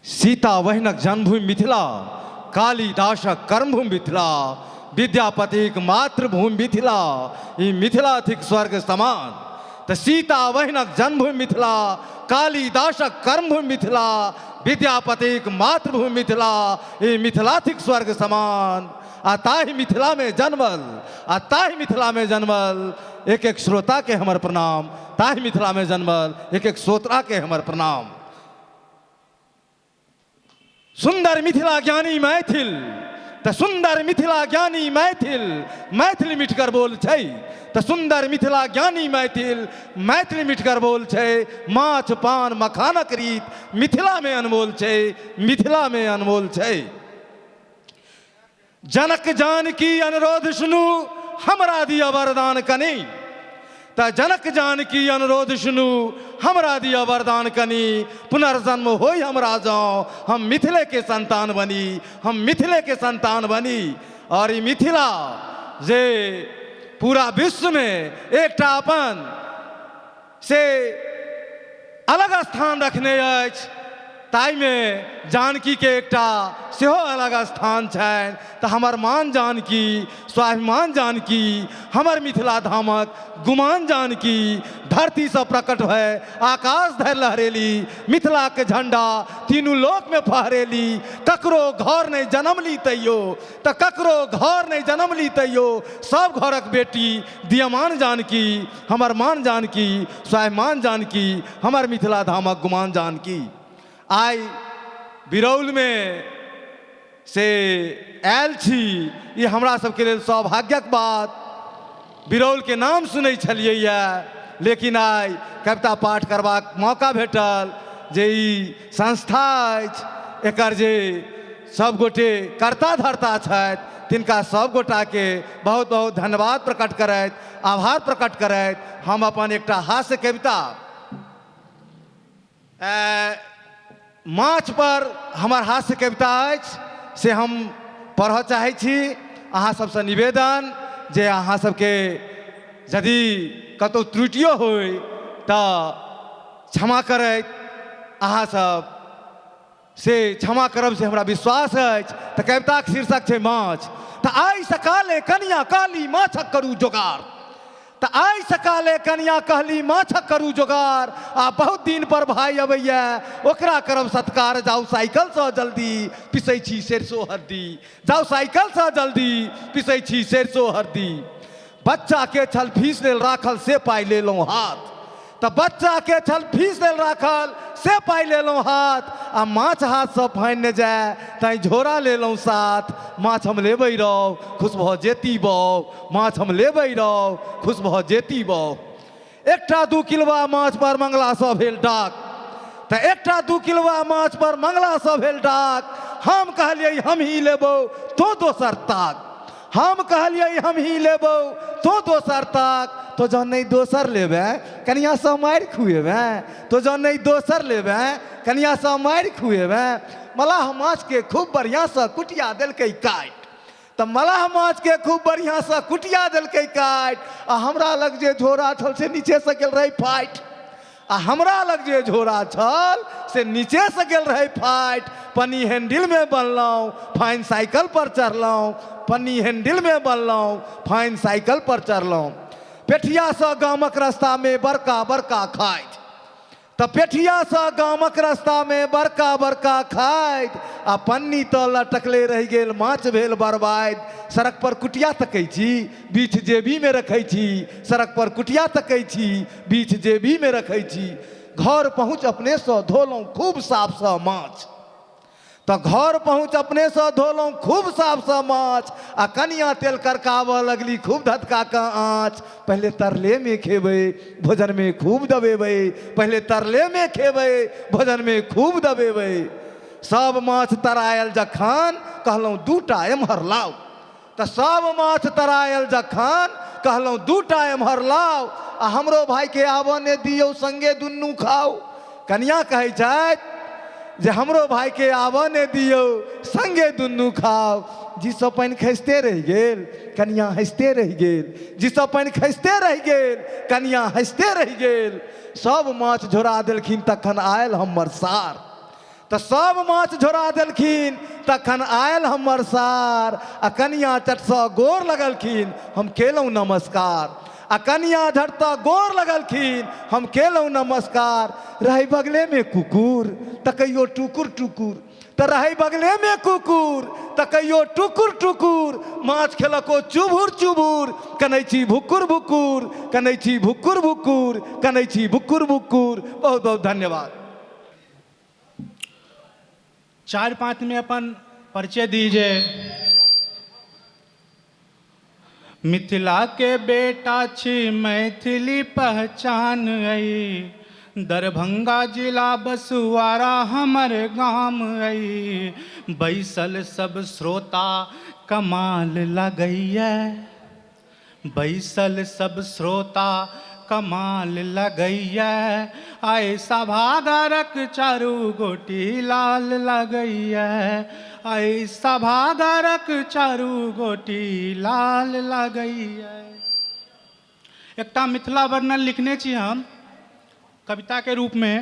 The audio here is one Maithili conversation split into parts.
सीता बहिनक जन्मभूमि मिथिला, कालिदासक कर्मभूमि मिथिला, विद्यापतिक मातृभूमि मिथिला, ई मिथिला थिक स्वर्ग समान। तऽ सीता बहिनक जन्मभूमि मिथिला, कालिदासक कर्मभूमि मिथिला, विद्यापतिक मातृभूमि मिथिला, ई मिथिला थिक स्वर्ग समान। आ ताहि मिथिलामे जन्मल, आ ताहि मिथिलामे जन्मल एक एक श्रोताके हमर प्रणाम, ताहि मिथिलामे जन्मल एक एक श्रोताके हमर प्रणाम। सुन्दर मिथिला ज्ञानी मैथिल, तऽ सुन्दर मिथिला ज्ञानी मैथिल, मैथिली मिठगर बोल छै। तऽ सुन्दर मिथिला ज्ञानी मैथिल, मैथिली मिठगर बोल छै। माछ पान मखानक रीत मिथिलामे अनमोल छै, मिथिलामे अनमोल छै। जनक जानकी अनुरोध सुनू, हमरा दिअ वरदान कनी। तऽ जनक जानकी अनुरोध सुनू, हमरा दिअ वरदान कनी। पुनर्जन्म होय हमरा जँ, हम मिथिलेके संतान बनी, हम मिथिलेके संतान बनी। आओर ई मिथिला जे पूरा विश्वमे एकटा अपन से अलग स्थान रखने अछि, ताहिमे जानकीके एकटा सेहो अलग स्थान छनि। तऽ हमर मान जानकी, स्वाभिमान जानकी, हमर मिथिला धामक गुमान जानकी, धरतीसँ प्रकट भए आकाश धरि लहरेली, मिथिलाके झण्डा तीनू लोकमे फहरेली। ककरो घर नहि जनमली तैयो, तऽ ककरो घर नहि जनमली तैयो, सब घरक बेटी दियमान जानकी, हमर मान जानकी, स्वाभिमान जानकी, हमर मिथिला धामक गुमान जानकी। आइ बिरौलमे से आयल छी, ई हमरा सबके लेल सौभाग्यक बात। बिरौलके नाम सुनै छलियैए, लेकिन आइ कविता पाठ करबाक मौका भेटल। जे ई संस्था अछि, एकर जे सब गोटे कर्ता धर्ता छथि, तिनका सब गोटाके बहुत बहुत धन्यवाद प्रकट करैत, आभार प्रकट करैत, हम अपन एकटा हास्य कविता माछ पर हमर हास्य कविता अछि से हम पढ़ऽ चाहै छी। अहाँ सबसँ निवेदन जे अहाँ सबके यदि कतहु त्रुटियो होइ तऽ क्षमा करैत, अहाँ सब से क्षमा करब से हमरा विश्वास अछि। तऽ कविताक शीर्षक छै माछ। तऽ आइ सकाले कनिया कहली माछक करू जोगार, तऽ आइ सकाले कनिया कहली माछक करू जोगार, आ बहुत दिन पर भाई अबैया ओकरा करब सत्कार। जाउ साइकिलसँ जल्दी पिसै छी सरिसो हरदी, जाउ साइकिलसँ जल्दी पिसै छी सरिसो हरदी। बच्चाके छल फीस लेल राखल से पाइ लेलहुँ हाथ, तऽ बच्चाके छल फीस लेल राखल से पाइ लेलहुँ हाथ, आ माछ हाथसँ फानि ने जाय तैँ झोरा लेलहुँ साथ। माछ हम लेबै रौ खुश भऽ जेती बौ, माछ हम लेबै रौ खुश भऽ जेती बौ। एकटा 2 किलवा माछ पर मंगलासँ भेल डाक, तऽ एकटा 2 किलवा माछ पर मंगलासँ भेल डाक, हम कहलियै हमही लेबौ तोँ दोसर ताक, हम कहलियै हमही लेबौ तोँ दोसर ताक। तो जँ नहि दोसर लेबै कनियाँसँ मारि खुएबै, तो जँ नहि दोसर लेबै कनियाँसँ मारि खुएबै। मलाह माछके खूब बढ़िआँसँ कुटिया देलकै काटि, तऽ मलाह माछके खूब बढ़िआँसँ कुटिया देलकै काटि, आ हमरा लग जे झोरा छल से नीचेसँ गेल रहै फाटि, आ हमरा लग जे झोरा छल से नीचेसँ गेल रहै फाटि। पन्नी हैंडिलमे बनलहुँ फाइन साइकिल पर चढ़लहुँ, पन्नी हैंडिलमे बनलहुँ फाइन साइकिल पर चढ़लहुँ। पेठियासँ गामक रास्तामे बड़का बड़का खाइत, तऽ पेठियासँ गामक रास्तामे बड़का बड़का खाइत, आ पन्नी तऽ लटकले रहि गेल, माछ भेल बर्बाद। सड़क पर कुटिया तकै छी बीच जेबीमे रखै छी, सड़क पर कुटिया तकै छी बीच जेबीमे रखै छी। घर पहुँच अपनेसँ धोलहुँ खूब साफसँ माछ, तऽ घर पहुँच अपनेसँ धोलहुँ खूब साफसँ माछ, आ कनिया तेल करकाबऽ लगली खूब धधका कऽ आँच। पहिले तरलेमे खेबै भोजनमे खूब दबेबै, पहिले तरलेमे खेबै भोजनमे खूब दबेबै। सब माछ तरायल जखन कहलहुँ दूटा एम्हर लाउ, तऽ सब माछ तरायल जखन कहलहुँ दूटा एम्हर लाउ, आ हमरो भाइके आबऽ ने दियौ संगे दुनू खाउ। कनिया कहै छथि जे हमरो भाइके आबऽ ने दियौ संगे दुनू खाउ। जीसँ पानि खसिते रहि गेल कनिया हँसिते रहि गेल, जीसँ पानि खसिते रहि गेल कनिया हँसिते रहि गेल। सब माछ झोरा देलखिन तखन आयल हमर सार, तऽ सब माछ झोरा देलखिन। तखन आयल हमर सार आ कनिया चटसँ गोर लगलखिन, हम केलहुँ नमस्कार। आ कनिया झटसँ गोर लगलखिन, हम केलहुँ नमस्कार। रहै बगलेमे कुकुर तऽ कहियो टुकुर टुकुर, तऽ रहै बगलेमे कुकुर तऽ कहियो टुकुर टुकुर, माछ खेलक ओ चुभुर चुभुर, कनै छी भुकुर भुकुर, कनै छी भुकुर भुकुर, कनै छी भुकुर भुकुर। बहुत बहुत धन्यवाद। चारि पाँचमे अपन परिचय दी जे मिथिला के बेटा छी, मैथिली पहचान अइ, दरभंगा जिला बसुआरा हमर गाम अइ, बैसल सब श्रोता कमाल लगैए, बैसल सब श्रोता कमाल लगैए, आइ सभागारक चारू गोटी लाल लगैए, आइ सभागारक चारू गोटी लाल लगैए। एकटा मिथिला वर्णन लिखने छी हम कविताके रूपमे।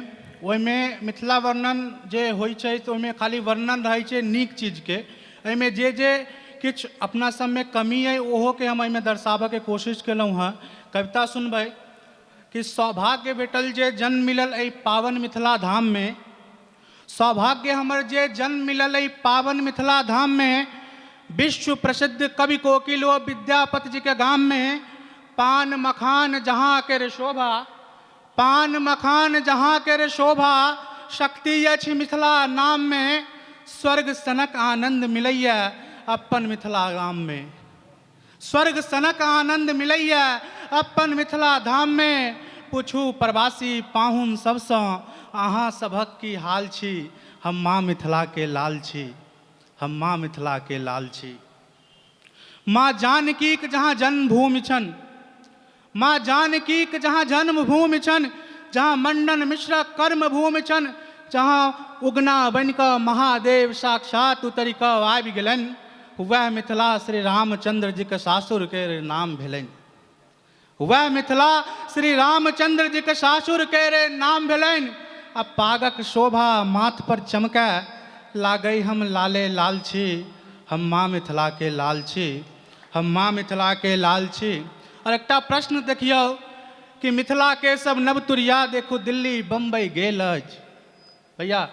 ओहिमे मिथिला वर्णन जे होइ छै तऽ ओहिमे खाली वर्णन रहै छै नीक चीजके। एहिमे जे जे किछु अपना सबमे कमी अइ ओहोके हम एहिमे दर्शाबऽके कोशिश केलहुँ हँ। कविता सुनबै कि सौभाग्य भेटल जे जन्म मिलल एहि पावन मिथिला धाममे, सौभाग्य हमर जे जन्म मिलल एहि पावन मिथिला धाममे, विश्व प्रसिद्ध कवि कोकिल ओ विद्यापति जीके गाममे, पान मखान जहाँ केर शोभा, पान मखान जहाँ केर शोभा, शक्ति अछि मिथिला नाममे, स्वर्ग सनक आनन्द मिलैए अपन मिथिला गाममे, स्वर्ग सनक आनन्द मिलैए अपन मिथिला धाममे। पूछू प्रवासी पाहुन सबसँ अहाँ सभक की हाल छी, हम माँ मिथिलाके लाल छी, हम माँ मिथिलाके लाल छी। माँ जानकीक जहाँ जन्मभूमि छनि, माँ जानकीक जहाँ जन्मभूमि छनि, जहाँ मण्डन मिश्रक कर्मभूमि छनि, जहाँ उगना बनि कऽ महादेव साक्षात उतरि कऽ आबि गेलनि, वएह मिथिला श्री रामचन्द्र जीक सासुर केर नाम भेलनि, वएह मिथिला श्री रामचन्द्र जीक सासुर केर नाम भेलनि। आ पागक शोभा माथ पर चमकए लागै हम लाले लाल छी, हम माँ मिथिलाके लाल छी, हम माँ मिथिलाके लाल छी। आओर एकटा प्रश्न देखियौ कि मिथिलाके सब नवतुरिया देखू दिल्ली बम्बई गेल अछि। भैया,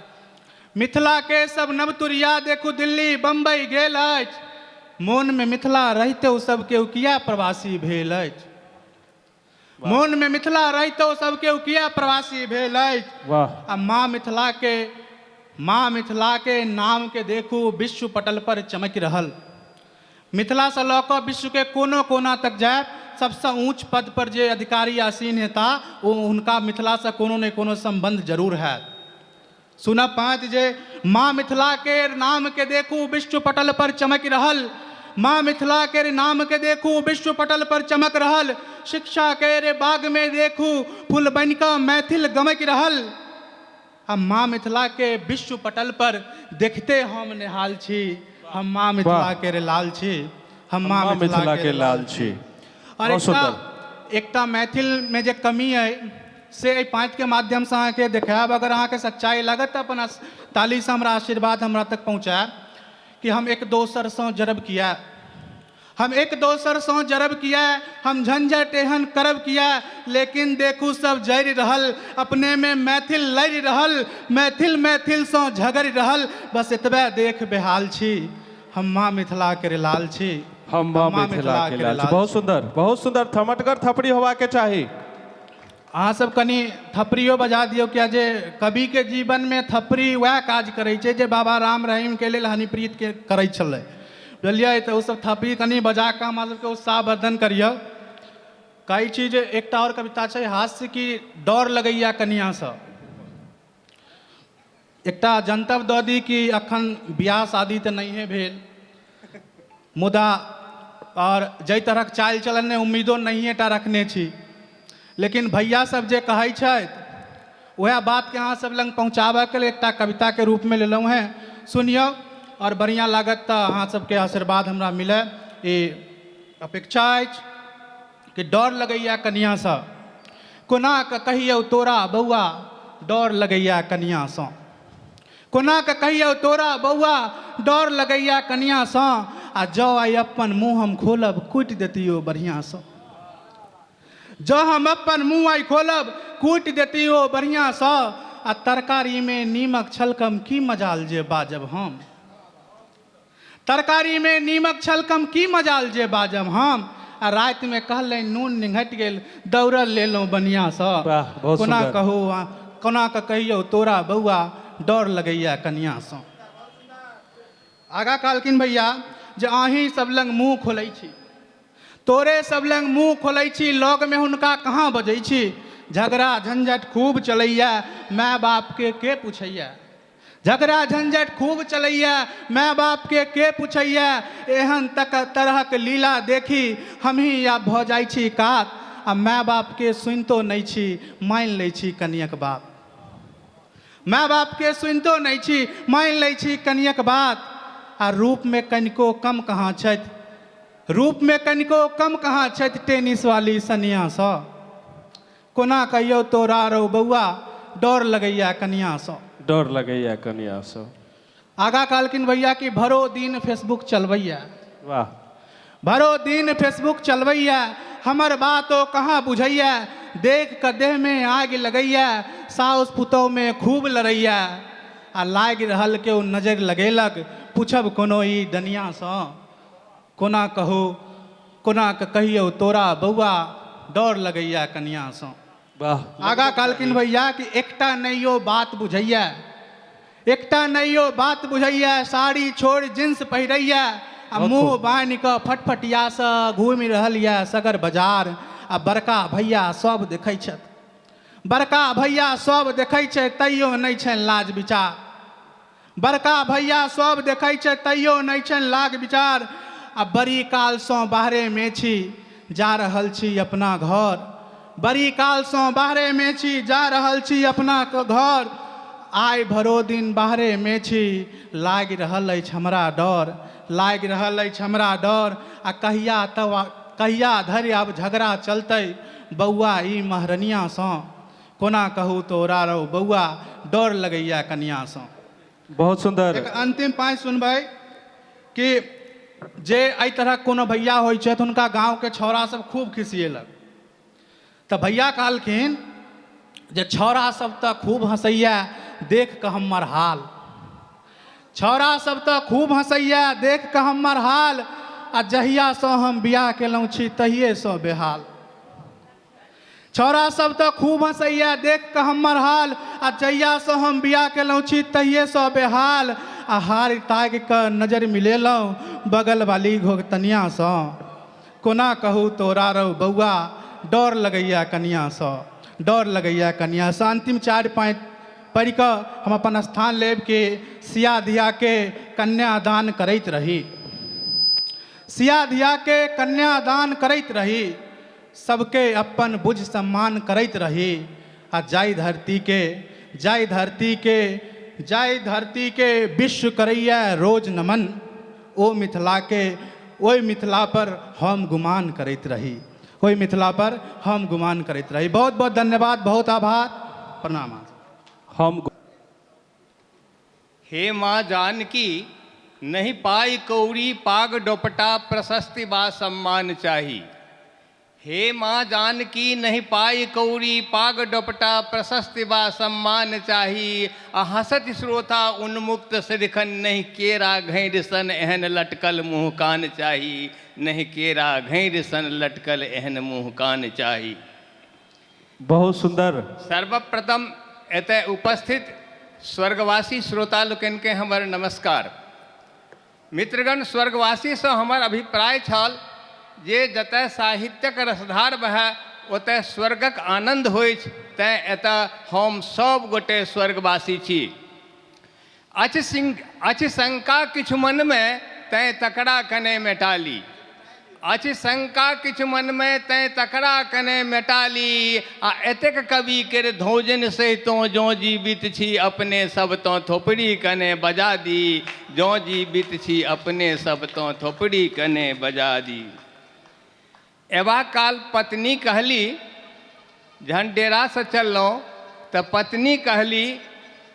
मिथिलाके सब नवतुरिया देखू दिल्ली बम्बई गेल अछि, मोनमे मिथिला रहिते ओ सब केओ किया प्रवासी भेल अछि, मोनमे मिथिला रहितो सब केओ किया प्रवासी भेल अछि। वाह। आ माँ मिथिलाके, माँ मिथिलाके नामके देखू विश्व पटल पर चमकि रहल, मिथिलासँ लऽ कऽ विश्वके कोनो कोना तक जायब सबसँ ऊँच पद पर जे अधिकारी आसीन हेता ओ हुनका मिथिलासँ कोनो ने कोनो सम्बन्ध जरूर हैत। सुनब पाँच जे माँ मिथिला के नाम के देखू विश्व पटल पर चमक रहल, माँ मिथिला के नाम के देखू विश्व पटल पर चमक रहल, शिक्षा के रे बाग में देखू फूल बनिकऽ मैथिल गमकि रहल, आ माँ मिथिला के विश्व पटल पर देखते हम निहाल छी, हम माँ मिथिला के रे लाल छी, हम माँ मिथिला के लाल छी। और बहुत एकटा सुंदर। एकटा मैथिल में जे कमी अइ से एहि पाँतिके माध्यमसँ अहाँके देखायब। अगर अहाँके सच्चाइ लागत तऽ अपन तालीसँ हमरा आशीर्वाद हमरा तक पहुँचायब कि हम एक दोसरसँ जरब किया, हम एक दोसरसँ जरब किया, हम झंझट एहन करब किया, लेकिन देखू सब जरि रहल, अपनेमे मैथिल लड़ि रहल, मैथिल मैथिलसँ झगड़ि रहल, बस एतबे देख बेहाल छी, हम माँ मिथिलाके लाल छी, हम माँ मिथिला के लाल छी। बहुत सुंदर, बहुत सुंदर। थमटगर थपड़ी होवा के चाही। अहाँ सब कनि थपड़ियो बजा दियौ, किया जे कविके जीवनमे थपड़ी वएह काज करै छै जे बाबा राम रहीमके लेल हनीप्रीतके करै छलै, बुझलियै? तऽ ओसब थपड़ी कनि बजा कऽ हमरा सबके उत्साहवर्धन करियौ। कहै छी जे एकटा आओर कविता छै हास्य की डर लगैया कनियासँ। एकटा जनतब दऽ दी कि अखन बियाह शादी तऽ नहिए भेल, मुदा आओर जाहि तरहक चालि चलन ने उम्मीदो नहिए टा रखने छी, लेकिन भैया सब जे कहै छथि वएह बातके अहाँ सब लग पहुँचाबऽके लेल एकटा कविताके रूपमे लेलहुँ हेँ। सुनियौ आओर बढ़िआँ लागत तऽ अहाँ सबके आशीर्वाद हमरा मिलय ई अपेक्षा अछि। कि डर लगैया कनियाँसँ, कोना कऽ कहियौ तोरा बौआ, डर लगैया कनियाँसँ। कोना कऽ कहियौ तोरा बौआ डर लगैया कनियाँसँ आ जँ आइ अपन मुँह हम खोलब कुटि देतियौ बढ़िआँसँ जँ हम अपन मुँह आइ खोलब कुटि देतियौ बढ़िआँसँ आ तरकारीमे नीमक छलकम की मजाल जे बाजब हम तरकारीमे नीमक छलकम की मजाल जे बाजब हम आ रातिमे कहलनि नून निघटि गेल दौड़ल लेलहुँ बनिआँसँ वाह, बहुत कोना सुन्दर। कहू कोना कऽ कहियौ तोरा बौआ डर लगैया कनिआँसँ आगाँ कहलखिन भैया जे अहीं सब लग मुँह खोलै छी तोरे सब लग मुँह खोलै छी लगमे हुनका कहाँ बजै छी झगड़ा झंझट खूब चलैया माय बापके के पूछैया झगड़ा झंझट खूब चलैया माय बापके के पूछैया एहन तक तरहक लीला देखी हमही आब भऽ जाइ छी कात आ माय बापके सुनितो नहि छी मानि लै छी कनियक बात माय बापके सुनितो नहि छी मानि लै छी कनियक बात आ रूपमे कनिको कम कहाँ छथि रूपमे कनिको कम कहाँ छथि टेनिस वाली सनियासँ कोना कहियौ तोरा रौ बौआ डर लगैया कनियाँसँ डर लगैया कनियाँसँ आगाँ कहलखिन भैया कि भरो दिन फेसबुक चलबैया वाह भरो दिन फेसबुक चलबैया हमर बात ओ कहाँ बुझैया देख कऽ देहमे आगि लगैया साउस पुतोहमे खूब लड़ैया आ लागि रहल केओ नजरि लगेलक पूछब कोनो ई डनियासँ कोना कहू कोना कऽ कहियौ तोरा बौआ डर लगैया कनियाँसँ वाह आगाँ कहलखिन भैया कि एकटा नहियो बात बुझैया एकटा नहियो बात बुझैया साड़ी छोड़ि जींस पहिरैया आ मुँह बान्हि कऽ फटफटियासँ घूमि रहल यऽ सगर बाजार आ बड़का भैया सब देखै छथि बड़का भैया सब देखै छै तैयो नहि छनि लाज विचार बड़का भैया सब देखै छै तैयो नहि छनि लाग विचार आ बड़ी कालसँ बाहरेमे छी जा रहल छी अपना घर बड़ी कालसँ बाहरेमे छी जा रहल छी अपना घर आइ भरो दिन बाहरेमे छी लागि रहल अछि हमरा डर लागि रहल अछि हमरा डर आ कहिया तब कहिया धरि आब झगड़ा चलतै बौआ ई महरनियाँसँ कोना कहू तोरा रौ बौआ डर लगैया कनियाँसँ बहुत सुंदर एक अंतिम पाँच सुनबै कि जे एहि तरहक कोनो भैया होइ छथि हुनका गाँवके छौड़ा सब खूब खिसिएलक तऽ भैया कहलखिन जे छौड़ा सब तऽ खूब हँसैया देख कऽ हमर हाल छौड़ा सब तऽ खूब हँसैया देख कऽ हमर हाल आ जहियासँ हम बियाह केलहुँ छी तहिएसँ बेहाल छौड़ा सब तऽ खूब हँसैया देख कऽ हमर हाल आ जहियासँ हम बियाह केलहुँ छी तहिएसँ बेहाल आ हारि ताकि कऽ नजरि मिलेलहुँ बगलवाली घोघतनियाँसँ कोना कहू तोरा रौ बौआ डर लगैया कनियाँसँ डर लगैया कनियाँसँ अन्तिम चारि पाँति पढ़ि कऽ हम अपन स्थान लेब कि सिया धियाके कन्यादान करैत रही सिया धियाके कन्यादान करैत रही सबके अपन बुझि सम्मान करैत रही आ जाहि धरतीके जाहि धरतीके जाहि धरतीके विश्व करैए रोज नमन ओ मिथिलाके ओहि मिथिलापर हम गुमान करैत रही ओहि मिथिलापर हम गुमान करैत रही बहुत बहुत धन्यवाद बहुत आभार प्रणाम हम हे माँ जानकी नहि पाइ कौड़ी पाग डोपटा प्रशस्ति बा सम्मान चाही हे माँ जानकी नहि पाइ कौड़ी पाग डोपटा प्रशस्ति बा सम्मान चाही आ हँसति श्रोता उन्मुक्त सदिखन नहि केरा घैर सन एहन लटकल मुँह कान चाही नहि केरा घैर सन लटकल एहन मुँह कान चाही बहुत सुंदर सर्वप्रथम एतय उपस्थित स्वर्गवासी श्रोता लोकनिके हमर नमस्कार मित्रगण स्वर्गवासीसँ हमर अभिप्राय छल जे जतय साहित्यक रसधार बहै ओतय स्वर्गक आनन्द होइछ तैँ एतय हम सब गोटे स्वर्गवासी छी अछि सिंह अछि शंका किछु मनमे तैँ तकरा कने मेटा ली अछि शंका किछु मनमे तैँ तकरा कने मेटा ली आ एतेक कवि केर धौजन सहितों जँ जीवित छी अपने सब तँ थोपड़ी कने बजा दी जँ जीवित छी अपने सब तँ थोपड़ी कने बजा दी एबा काल पत्नी कहली जहन डेरासँ चललहुँ तऽ पत्नी कहली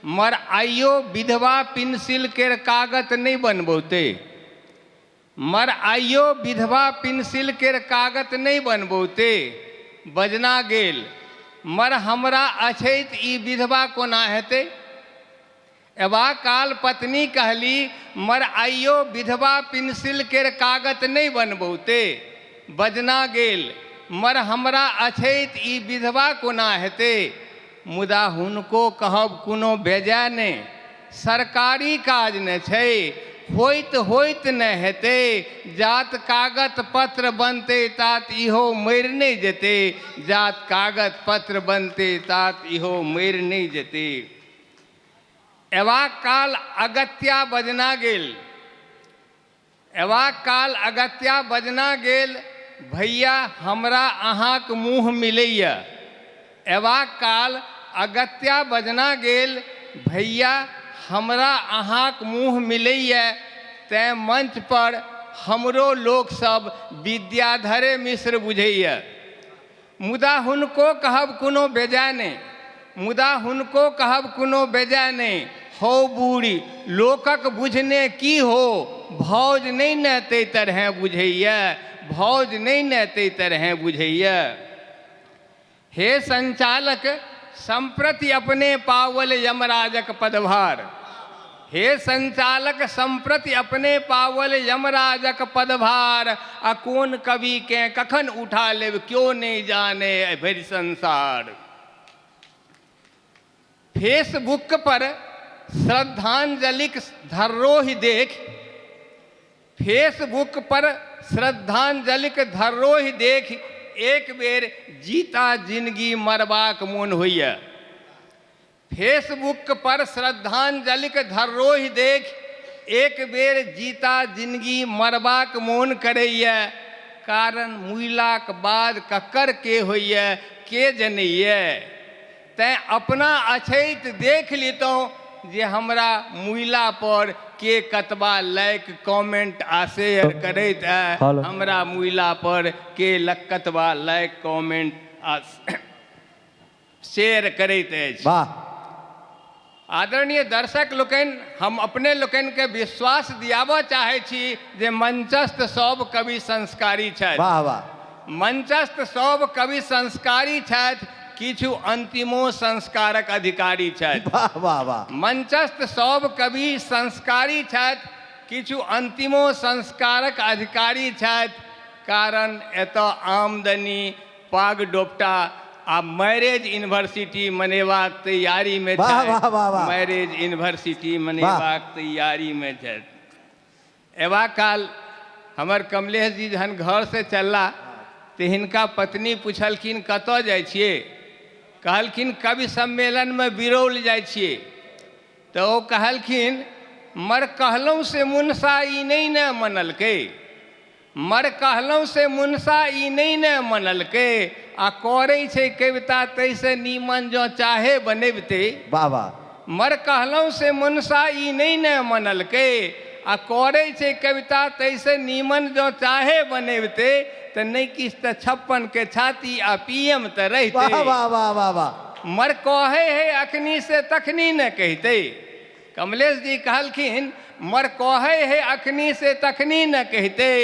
मर आइयो विधवा पेंसिल केर कागत नहि बनबौते, मर आइयो विधवा पेंसिल केर कागत नहि बनबौते। बजना गेल, मर हमरा अछैत ई विधवा कोना हेतै। एबा काल पत्नी कहली, मर आइयो विधवा पेंसिल केर कागत नहि बनबौते। बजना गेल, मर हमरा अछैत ई विधवा कोना हेतै। मुदा हुनको कहब कोनो बेजाय नहि, सरकारी काज ने छै, होइत होइत ने हेतै। जात कागत पत्र बनतै तात इहो मरि नहि जेतै, जात कागत पत्र बनतै तात इहो मरि नहि जेतै। एबा काल अगत्या बजना गेल, एबा काल अगत्या बजना गेल, भैया हमरा अहाँक मुँह मिलैए। एबा काल अगत्या बजना गेल, भैया हमरा अहाँक मुँह मिलैए, तैँ मंच पर हमरो लोकसभ विद्याधरे मिश्र बुझैए। मुदा हुनको कहब कोनो बेजाय नहि, मुदा हुनको कहब कोनो बेजाय नहि, हौ बूढ़ि, लोकक बुझने की हो, भाउज नहि ने ताहि तरहेँ बुझैए, भाउज नहि ने ताहि तरहेँ बुझैए। हे संचालक, सम्प्रति अपने पावल यमराजक पदभार, हे संचालक सम्प्रति अपने पावल यमराजक पदभार, आ कोन कविकेँ कखन उठा लेब क्यो नहि जाने भरि संसार। फेसबुक पर श्रद्धांजलिक धर्रोहि देख, फेसबुक पर श्रद्धांजलिक धर्रोहि देख एक बेर जीता जिनगी मरबाक मोन होइए। फेसबुक पर श्रद्धांजलिक धर्रोहि देख एक बेर जीता जिनगी मरबाक मोन करैए, कारण मुइलाक बाद ककर के होइए के जनैए। तैँ अपना अछैत देख लितहुँ जे हमरा मुइला पर के कतबा लाइक कमेंट आ शेयर करैत अइ, हमरा मुइला पर के कतबा लाइक कमेंट आ शेयर करैत अछि। वाह। आदरणीय दर्शक लोकनि, हम अपने लोकनिके विश्वास दियाबऽ चाहै छी जे मंचस्थ सब कवि संस्कारी छथि। वाह वाह। मंचस्थ सब कवि संस्कारी छथि, किछु अंतिमो संस्कारक अधिकारी छथि। वाह वाह वाह। मंचस्थ सब कवि संस्कारी छथि, किछु अंतिमो संस्कारक अधिकारी छथि, कारण एतऽ आमदनी पाग डोपटा आ मैरेज यूनिवर्सिटी मनेबाक तैयारीमे वाह, वाह, वाह, वाह। मैरेज यूनिवर्सिटी मनेबाक तैयारीमे छथि। एबा काल हमर कमलेश जी जहन घरसँ चलला तऽ हिनका पत्नी पुछलखिन कतऽ जाइ छियै? कहलखिन कवि सम्मेलनमे बिरौल जाइ छियै। तऽ ओ कहलखिन मर कहलहुँ से मुनसा ई नहि ने मनलकै, मर कहलहुँ से मुनसा ई नहि ने मनलकै, आ करै छै कविता ताहिसँ नीमन जँ चाहे बनबितै। वाह वाह। मर कहलहुँ से मुनसा ई नहि ने मनलकै, आ करै छै कविता ताहिसँ नीमन जँ चाहे बनबितै, तऽ नहि किछु तऽ 56 के छाती आ पी एम तऽ रहितै। वाह वाह वाह वाह वाह। मर कहै है अखनी से तखनी ने कहितै। कमलेश जी कहलखिन मर कहै है अखनी से तखनी ने कहितै,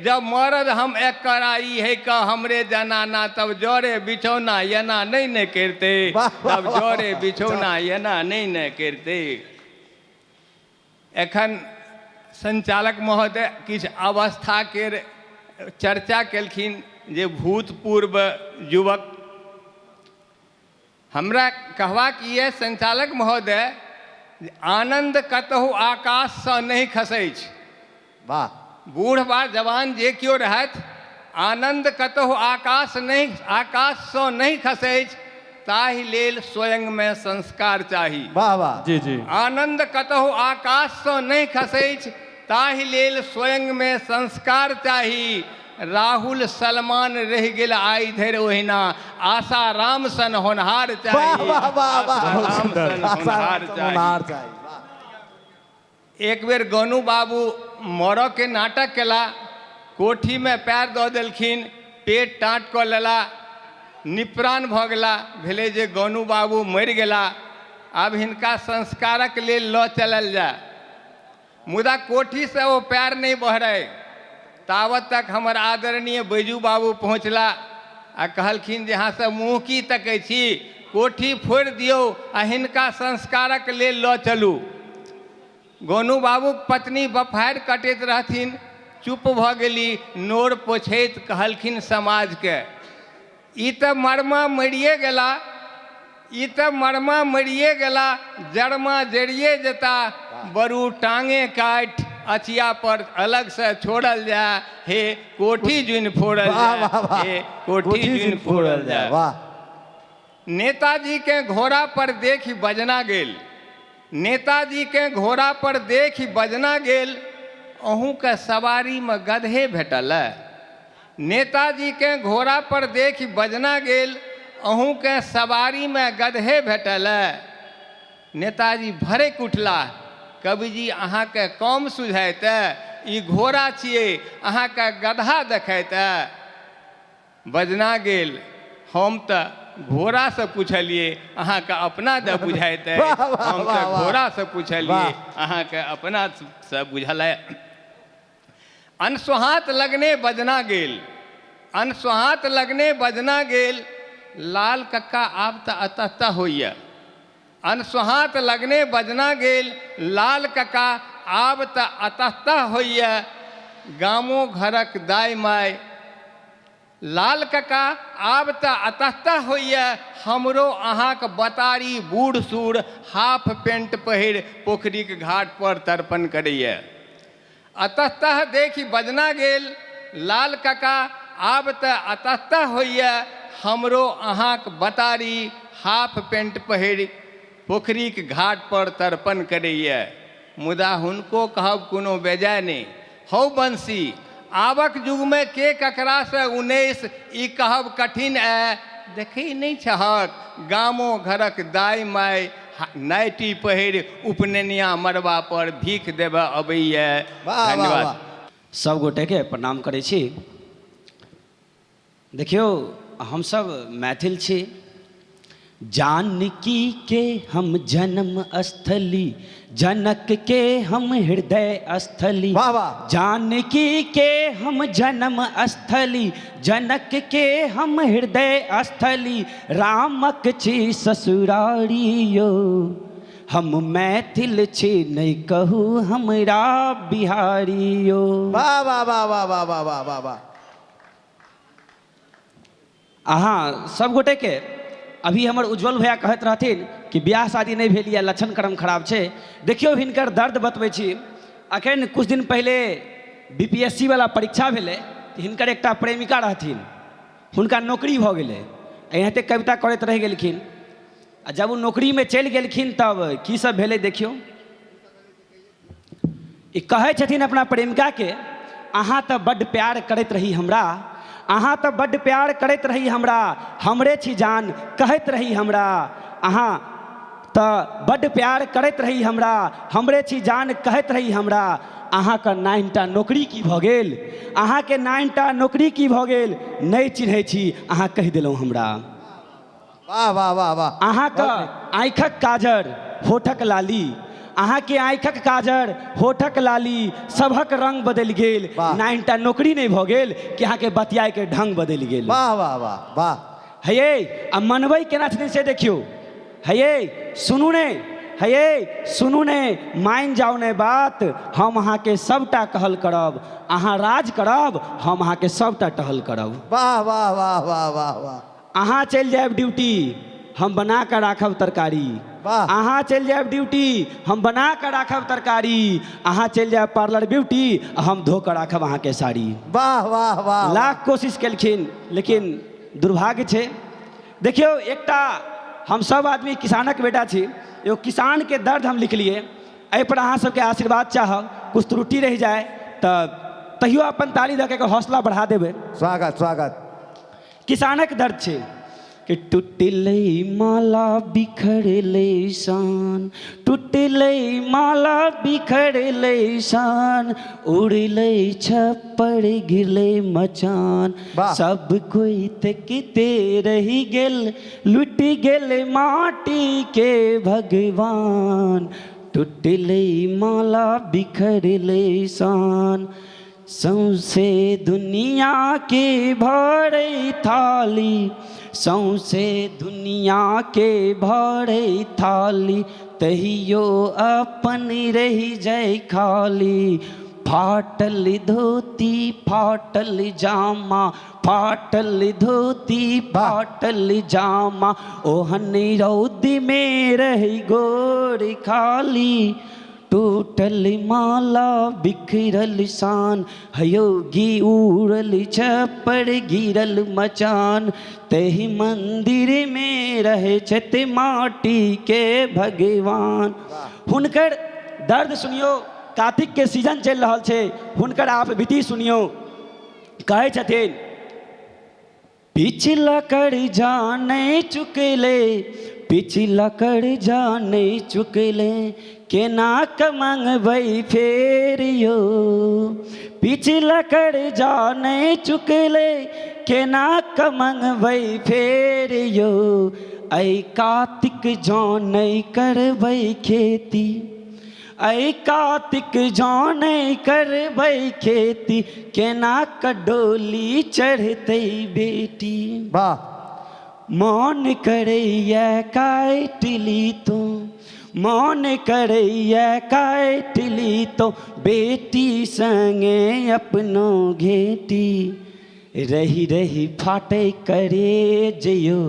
जब मरद हम एकर आई है क हमरे जनाना, तब जरे बिछौना एना नहि ने करितै, वाह, वाह, तब वाह, जरे वाह। बिछौना एना नहि ने करितै। एखन संचालक महोदय किछु अवस्था केर चर्चा केलखिन जे भूतपूर्व युवक। हमरा कहबाक ई अइ संचालक महोदय, आनन्द कतहु आकाशसँ नहि खसैछ। वाह। बूढ़ वा जवान जे केओ रहथि, आनन्द कतहु आकाशसँ नहि खसैछ, ताहि लेल स्वयंमे संस्कार चाही। वाह वाह। जी जी। आनन्द कतहु आकाशसँ नहि खसैछ, ताहि लेल स्वयंमे संस्कार चाही। राहुल सलमान रहि गेल आइ धरि ओहिना, आशा राम सन होनहार वाह चाही। वाह वाह वाह। आशा राम सन आशा होनहार राम सन चाही। होनहार चाही। वाह। एक बेर गोनू बाबू मरऽके नाटक केला, कोठीमे पैर दऽ देलखिन, पेट टाँट कऽ लेला, निप्राण भऽ गेला। भेलै जे गोनू बाबू मरि गेला। आब हिनका संस्कारक लेल लऽ चलल जाय। मुदा कोठीसँ ओ पएर नहि बहराय, तावत तक हमर आदरणीय बैजू बाबू पहुँचला आ कहलखिन जे अहाँसभ मुँह की तकै छी, कोठी फोड़ि दियौ आ हिनका संस्कारक लेल लऽ चलू। गोनू बाबूक पत्नी बफारि कटैत रहथिन, चुप भऽ गेली, नोर पोछैत कहलखिन समाजके, ई तऽ मरमा मरिए गेला, ई तऽ मरमा मरिए गेला, जरमा जरिए जेता, बरू टाँगे काटि अचिया पर अलगसँ छोड़ल जाय, हे कोठी जुनि फोड़ल वाह जाय, वाह वाह हे कोठी जुनि फोड़ल जाय। वाह। नेताजीकेँ घोड़ा पर देखि बजना गेल, नेताजीकेँ घोड़ा पर देखि बजना गेल, अहूँके सवारीमे गदहे भेटल? नेताजीकेँ घोड़ा पर देखि बजना गेल, अहूँके सवारीमे गदहे भेटल? नेताजी भड़कि उठलाह, कविजी अहाँके कम सुझाइत? ई घोड़ा छियै, अहाँके गदहा देखाइत? बजना गेल, हम तऽ घोड़ासँ पुछलियै, अहाँके अपना दऽ बुझाइत अइ। वाह वाह हम वाह तऽ वाह घोड़ासँ पुछलियै, वाह। अहाँके अपनासँ बुझल अइ। अनसोहाँत लगने बजना गेल, अनसोहाँत लगने बजना गेल, लाल कक्का आब तऽ अतः होइए। अनसोहाँत लगने बजना गेल, लाल कका आब तऽ अतःतः होइए, गामो घरक दाइ माइ। लाल कका आब तऽ अतःतः होइए, हमरो अहाँक बतारी बूढ़ सूढ़ हाफ पेंट पहिर पोखरिक घाट पर तर्पण करैए। अतःतः देखि बजना गेल, लाल कका आब तऽ अतःतः होइए, हमरो अहाँक बतारी हाफ पेंट पहिरि पोखरिक घाट पर तर्पण करैए। मुदा हुनको कहब कोनो बेजाय नहि। हौ बंसी, आबक युगमे के ककरासँ 19 ई कहब कठिन अए। देखै नहि छहक, गामो घरक दाइ-माइ नाइटी पहिरि उपनैनिया मड़बा पर भीख देबऽ अबैए। वाह वाह धन्यवाद। वाह। सब गोटेके प्रणाम करै छी। देखियौ, हमसभ मैथिल छी। जानकी के हम जन्म स्थली, जनक के हम हृदय स्थली। वाह वाह। जानकी के हम जन्म स्थली, जनक के हम हृदय स्थली, रामक छी ससुरारी यो, हम मैथिल छी नहि कहू हमरा बिहारी यो। वाह वाह वाह वाह वाह वाह वाह वाह वाह। अहाँ सब गोटेके अभी हमर उज्जवल भैया कहैत रहथिन कि बियाह शादी नहि भेल यऽ, लक्षण क्रम खराब छै। देखियौ, हिनकर दर्द बतबै छी। अखन कुछ दिन पहिले BPSC वाला परीक्षा भेलै, तऽ हिनकर एकटा प्रेमिका रहथिन, हुनका नौकरी भऽ गेलै। एनाहिते कविता करैत रहि गेलखिन आ जब ओ नौकरीमे चलि गेलखिन तब की सब भेलै देखियौ। ई कहै छथिन अपना प्रेमिकाके, अहाँ तऽ बड्ड प्यार करैत रही हमरा, अहाँ तऽ बड्ड प्यार करैत रही हमरा, हमरे छी जान कहैत रही हमरा, अहाँ तऽ बड्ड प्यार करैत रही हमरा, हमरे छी जान कहैत रही हमरा, अहाँके नाइनटा नौकरी की भऽ गेल, अहाँके नाइनटा नौकरी की भऽ गेल, नहि चिन्है छी अहाँ कहि देलहुँ हमरा। वाह वाह वाह वाह। अहाँके आँखिक काजर होठक लाली, अहाँके आँखिक काजर होठक लाली, सभक रंग बदलि गेल, वाह। नाइनटा नौकरी नहि भऽ गेल कि अहाँके बतियाइके ढंग बदलि गेल। वाह वाह वाह वाह। हे आ मनबै केना छथिन से देखियौ। हे सुनू ने, हे सुनू ने, मानि जाउ ने बात, हम अहाँके सबटा कहल करब, अहाँ राज करब, हम अहाँके सबटा टहल करब। वाह वाह वाह वाह वाह वाह। अहाँ चलि जायब ड्यूटी, हम बना कऽ राखब तरकारी। वाह। अहाँ चलि जायब ड्यूटी, हम बना कऽ राखब तरकारी, अहाँ चलि जायब पार्लर ब्यूटी, हम धो कऽ राखब अहाँके साड़ी। वाह वाह वाह। लाख कोशिश केलखिन लेकिन दुर्भाग्य छै। देखियौ, एकटा हम सब आदमी किसानक बेटा छी, एगो किसानके दर्द हम लिखलियै, एहिपर अहाँ सबके आशीर्वाद चाहब। कुछ त्रुटि रहि जाय तऽ तैयो अपन ताली दऽ के एकर हौसला बढ़ा देबै। स्वागत स्वागत। किसानक दर्द छै कि कि टूटलै माला बिखरलै शान, टूटलै माला बिखरलै शान, उड़लै छप्पर गिरलै मचान, वाह। सब कोई तकिते रहि गेल, लुटि गेल माटी के भगवान, टूटलै माला बिखरलै शान। सौंसे दुनिया के भरै थाली, सौंसे दुनिया के भरै थाली, तहियो अपन रहि जाय खाली। फाटल धोती फाटल जामा, फाटल धोती फाटल जामा, ओहन रौदमे रहि गोर खाली। टूटल माला बिखरल शान, हयोगी उड़ल छप्पर गिरल मचान, तहि मंदिर में रहे छथि माटी के भगवान। हुनकर दर्द सुनियो, कार्तिक के सीजन चलि रहल छै, हुनकर आपबीती सुनियो। कहै छथिन, पिछला कर्जा नहि चुकले, पिछला कर्जा नहि चुकले, केना कऽ मंगबै फेर यो। पिछला कर्जा नहि चुकले, केना कऽ मंगबै फेर यो। ऐ कातिक जँ नहि करबै खेती, ऐ कातिक जँ नहि करबै खेती, केना कऽ डोली चढ़तै बेटी। वाह। मोन करैया काटि ली तो, मोन करैया काटि ली तो, बेटी संगे अपनो घेटी। रही रही फाटै करे जयो,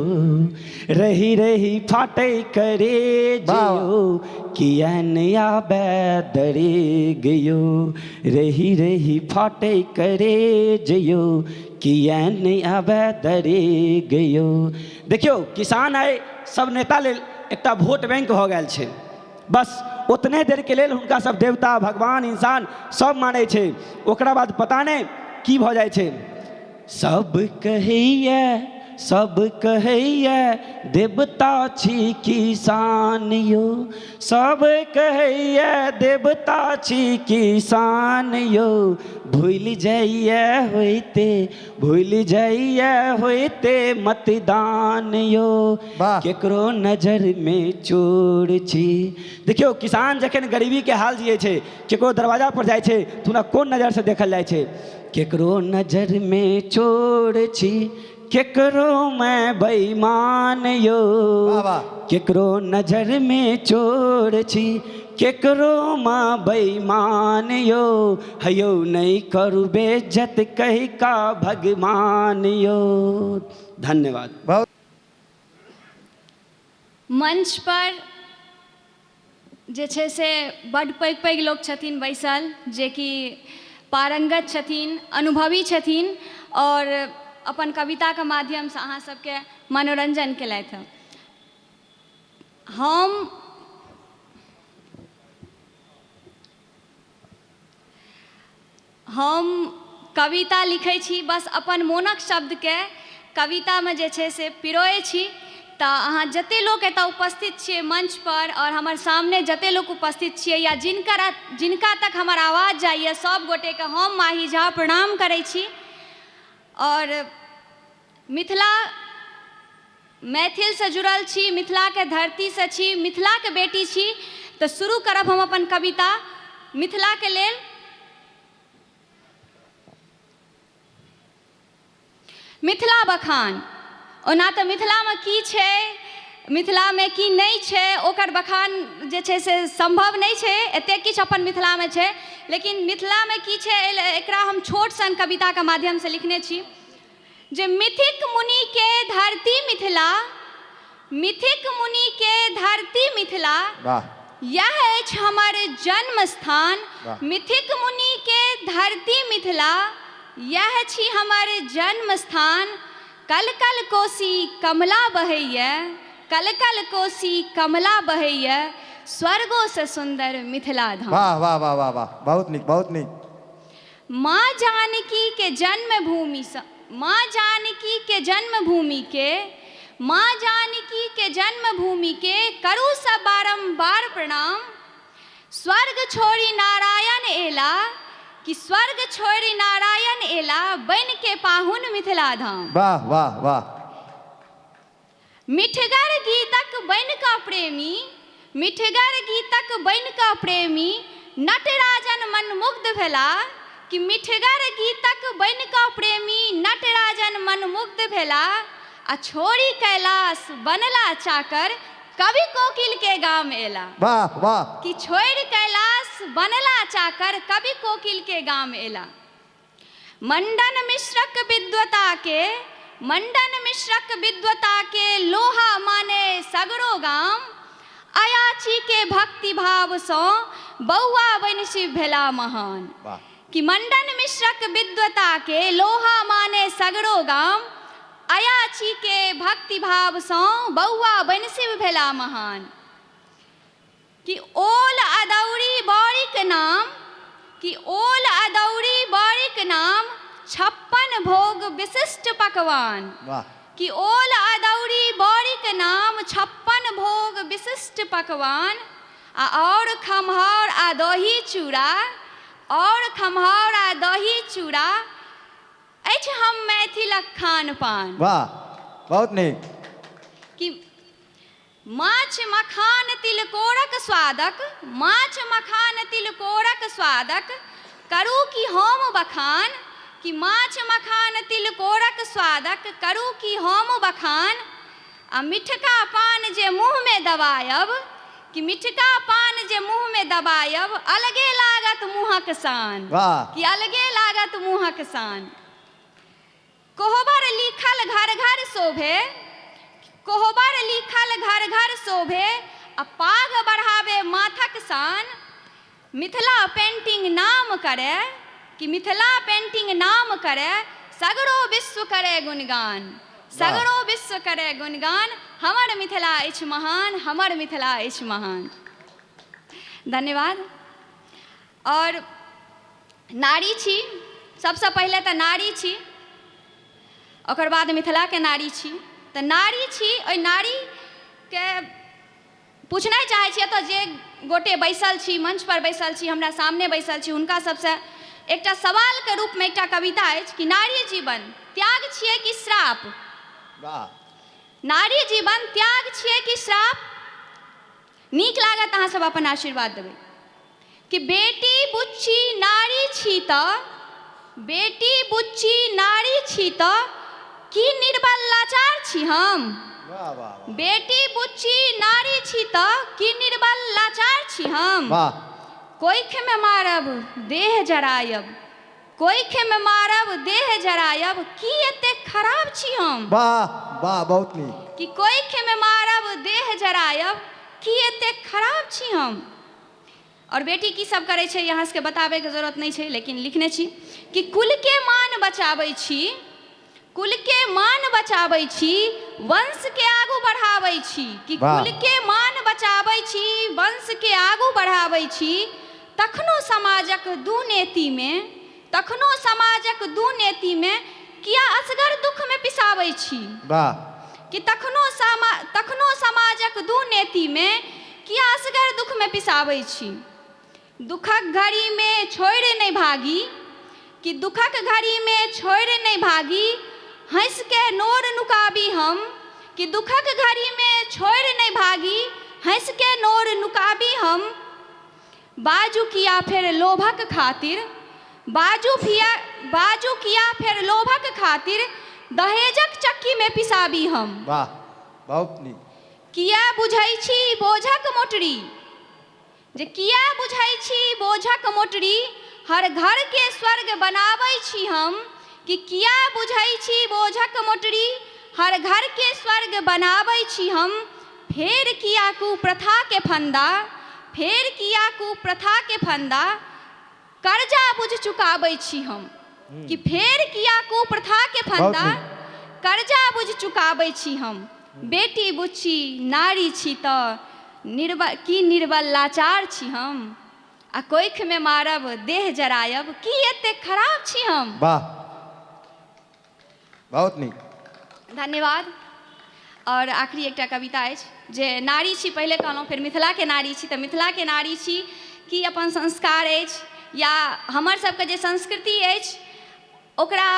रही रही फाटै करे जयो, किया नहि आबै दरे गयो। रही रही फाटै करे जयो, किया नहि आबै दरे गयो। देखियौ, किसान आइ सब नेता लेल एकटा वोट बैंक भऽ गेल छै। बस ओतने देरके लेल हुनका सब देवता भगवान इंसान सब मानै छै, ओकरा बाद पता नहि की भऽ जाइ छै। सब कहैया, सब कहैया देवता छी किसान यो, सब कहैया देवता छी किसान यो, भूलि जाइया होइते, भूलि जाइया होइते मतदान यो। वाह। केकरो नजरमे चोर छी। देखियौ, किसान जखन गरीबीके हाल जियै छै, केकरो दरवाजा पर जाइ छै तऽ हुनका कोन नजरसँ देखल जाइ छै। केकरो नजरमे चोर छी, केकरो मैं बेईमान यो, वाह, वाह। केकरो नजरमे चोर छी, केकरो माँ बेईमान यो, हयो नहि करू बेइज्जत कहि का भगवान यो। धन्यवाद। बहुत मंच पर जे छै से बड्ड पैघ पैघ लोक छथिन बैसल, जेकि पारंगत छथिन, अनुभवी छथिन आओर अपन कविताके माध्यमसँ अहाँ सबके मनोरञ्जन केलथि। हम कविता लिखै छी, बस अपन मोनक शब्दके कवितामे जे छै से पिरोए छी। तऽ अहाँ जते लोक एतऽ उपस्थित छियै मंच पर आओर हमर सामने जते लोक उपस्थित छियै या जिनका तक हमर आवाज जाइए, सब गोटेके हम माही झा प्रणाम करै छी। आओर मिथिला मैथिलसँ जुड़ल छी, मिथिलाके धरतीसँ छी, मिथिलाके बेटी छी, तऽ शुरू करब हम अपन कविता मिथिलाके लेल। मिथिला बखान। ओना तऽ मिथिलामे की छै, मिथिलामे की नहि छै, ओकर बखान जे छै से सम्भव नहि छै, एतेक किछु अपन मिथिलामे छै। लेकिन मिथिलामे की छै एकरा हम छोट सन कविताके माध्यमसँ लिखने छी जे मिथिक मुनिके धरती मिथिला, मिथिक मुनिके धरती मिथिला, वाह। यह अछि हमर जन्म स्थान। वाह। मिथिक मुनिके धरती मिथिला, यह छी हमर जन्म स्थान। कल कल कोसी कमला बहैया, कल कल कोसी कमला बहैया, स्वर्गो से सुंदर मिथिला धाम। वाह वाह वाह वाह वाह, बहुत नीक, बहुत नीक। माँ जानकी के जन्मभूमि माँ जानकी के जन्मभूमि के, माँ जानकी के जन्मभूमि के करू सब बारम्बार प्रणाम। स्वर्ग छोड़ि नारायण एला, कि स्वर्ग छोड़ि नारायण एला बनि के पाहुन मिथिला धाम। वाह वाह वाह। मिठगर गीतक बनि कऽ प्रेमी, मिठगर गीतक बनि कऽ प्रेमी नटराजन मनमुग्ध भेला, कि मिठगर गीतक बनि कऽ प्रेमी नटराजन मनमुग्ध भेला, आ छोड़ि कैलाश बनला चाकर कवि कोकिल के गाम एला। वाह वाह। कि छोड़ि कैलाश बनला चाकर कवि कोकिल के गाम एला। मंडन मिश्रक विद्वता के, मंडन मिश्रक विद्वता के लोहा माने सगरो गाम, अयाची के भक्ति भाव सँ बौआ बनि शिव भेला महान। वाह। कि मंडन मिश्रक विद्वता के लोहा माने सगरो गाम, अयाची के भक्ति भाव सँ बौआ बनि शिव भेला महान। कि ओल अदौरी बड़ीक नाम, कि ओल अदौरी बड़ीक नाम 56 भोग विशिष्ट पकवान। वाह। कि ओल अदौरी बड़ीक नाम 56 भोग विशिष्ट पकवान, आ और खम्हार आ दही चूड़ा, और खम्हार आ दही चूड़ा अछि हम मैथिलक खान पान। वाह, बहुत नीक। कि माछ मखान तिलकोरक स्वादक, माछ मखान तिलकोरक स्वादक करू कि हम बखान, कि माछ मखान तिलकोरक स्वादक करू कि हम बखान, आ मिठका पान जे मुँहमे दबायब, कि मिठका पान जे मुँहमे दबायब अलगे लागत मुँहक शान। वाह। कि अलगे लागत मुँहक शान। कोहबर लिखल घर घर शोभे, कोहबर लिखल घर घर शोभे आ पाग बढ़ावे माथक शान, मिथिला पेंटिंग नाम करे, कि मिथिला पेंटिंग नाम करे सगरो विश्व करे गुणगान, सगरो विश्व करे गुणगान, हमर मिथिला अछि महान, हमर मिथिला अछि महान। धन्यवाद। और नारी छी, सबसँ पहिले तऽ नारी छी, ओकर बाद मिथिलाके नारी छी, तऽ नारी छी, ओहि नारीके पूछनाइ चाहै छी एतऽ जे गोटे बैसल छी, मंच पर बैसल छी, हमरा सामने बैसल छी, हुनका सबसँ एकटा सवालके रूपमे एकटा कविता अछि कि नारी जीवन त्याग छियै कि श्राप? वाह। नारी जीवन त्याग छियै कि श्राप? नीक लागत अहाँ सब अपन आशीर्वाद देबै। कि बेटी बुच्ची नारी छी तऽ, बेटी बुच्ची नारी छी तऽ की निर्बल लाचार छी हम? वाह वाह। बेटी बुच्ची नारी छी तऽ की निर्बल लाचार छी हम? वाह। कोइखमे मारब देह जरायब, कोइखमे मारब देह जरायब की एतेक खराब छी हम? वाह वाह, बहुत नीक। कि कोइखमे मारब देह जरायब की एतेक खराब छी हम? और बेटी की सब करै छै अहाँ सबके बताबैके जरूरत नहि छै, लेकिन लिखने छी कि कुलके मान बचाबै छी, कुलके मान बचाबै छी, वंशके आगू बढ़ाबै छी, कि कुलके मान बचाबै छी, वंशके आगू बढ़ाबै छी, तखनो समाजक दू नेतीमे, तखनो समाजक दू नेतीमे किया असगर दुःखमे पिसाबै छी? वाह। कि तखनो समाजक दू नेतीमे किया असगर दुःखमे पिसाबै छी? दुःखक घड़ीमे छोड़ि नहि भागी, कि दुःखक घड़ीमे छोड़ि नहि भागी, हँसिके नोर नुकाबी हम, कि दुःखक घड़ीमे छोड़ि नहि भागी, हँसिके नोर नुकाबी हम, बाजू किया फेर लोभक खातिर, बाजू किया फेर लोभक खातिर दहेजक चक्कीमे पिसाबी हम। वाह, बहुत नीक। किया बुझै छी बोझक मोटरी, जे किया बुझै छी बोझक मोटरी, हर घर के स्वर्ग बनाबै छी हम, कि किया बुझै छी बोझक मोटरी, हर घर के स्वर्ग बनाबै छी हम, फेर किया कुप्रथा के फंदा, फेर किया कुप्रथा के फंदा कर्जा बुझ चुकाबै छी हम, कि फेर किया कुप्रथा के फंदा कर्जा बुझ चुकाबै छी हम, बेटी बुच्ची नारी छी तऽ निर्बल की निर्बल लाचार छी हम, आ कोइखमे मारब देह जरायब की एतेक खराब छी हम? वाह, बहुत नीक। धन्यवाद। आओर आखिरी एकटा कविता अछि जे नारी छी, पहिले कहलहुँ फेर मिथिलाके नारी छी, तऽ मिथिलाके नारी छी की अपन संस्कार अछि या हमर सबके जे संस्कृति अछि ओकरा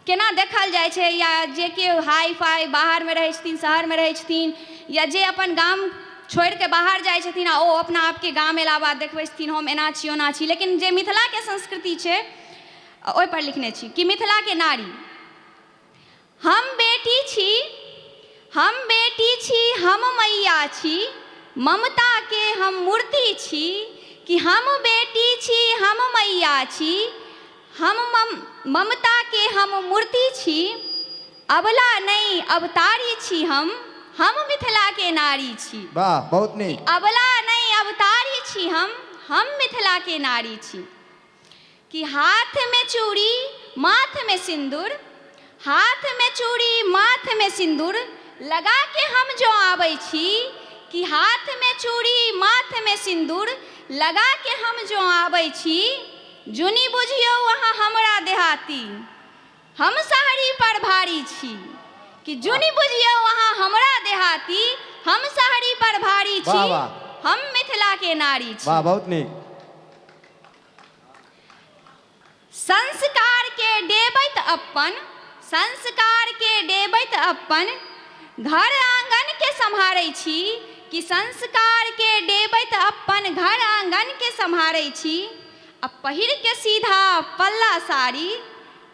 केना देखल जाइ छै, या जे केओ हाई फाई बाहरमे रहै छथिन, शहरमे रहै छथिन, या जे अपन गाम छोड़िके बाहर जाइ छथिन आ ओ अपना आपके गाम अयला बाद देखबै छथिन हम एना छी ओना छी, लेकिन जे मिथिलाके संस्कृति छै ओहिपर लिखने छी कि मिथिलाके नारी। हम बेटी छी, हम बेटी छी, हम मैया छी, ममताके हम मूर्ति छी, कि हम बेटी छी, हम मैया छी, हम ममताके हम मूर्ति छी, अबला नहि अवतारी छी हम मिथिलाके नारी छी। वाह, बहुत नीक। अबला नहि अवतारी छी हम मिथिलाके नारी छी। कि हाथ में चूड़ी माथ में सिंदूर, हाथ में चूड़ी माथ में सिंदूर लगा के हम जो आबै छी, कि हाथ में चूड़ी माथ में सिंदूर लगा के हम जो आबै छी, जुनी बुझियौ अहाँ हमरा देहाती, हम शहरी पर भारी छी। कि जुनी बुझियौ अहाँ हमरा देहाती, हम शहरी पर भारी छी, हम मिथिला के नारी छी। वाह, बहुत नीक। संस्कार के डेबैत अपन, संस्कार के डेबैत अपन घर आंगन के सम्हारै छी, कि संस्कार के डेबैत अपन घर आंगन के सम्हारै छी, आ पहिर के सीधा पल्ला साड़ी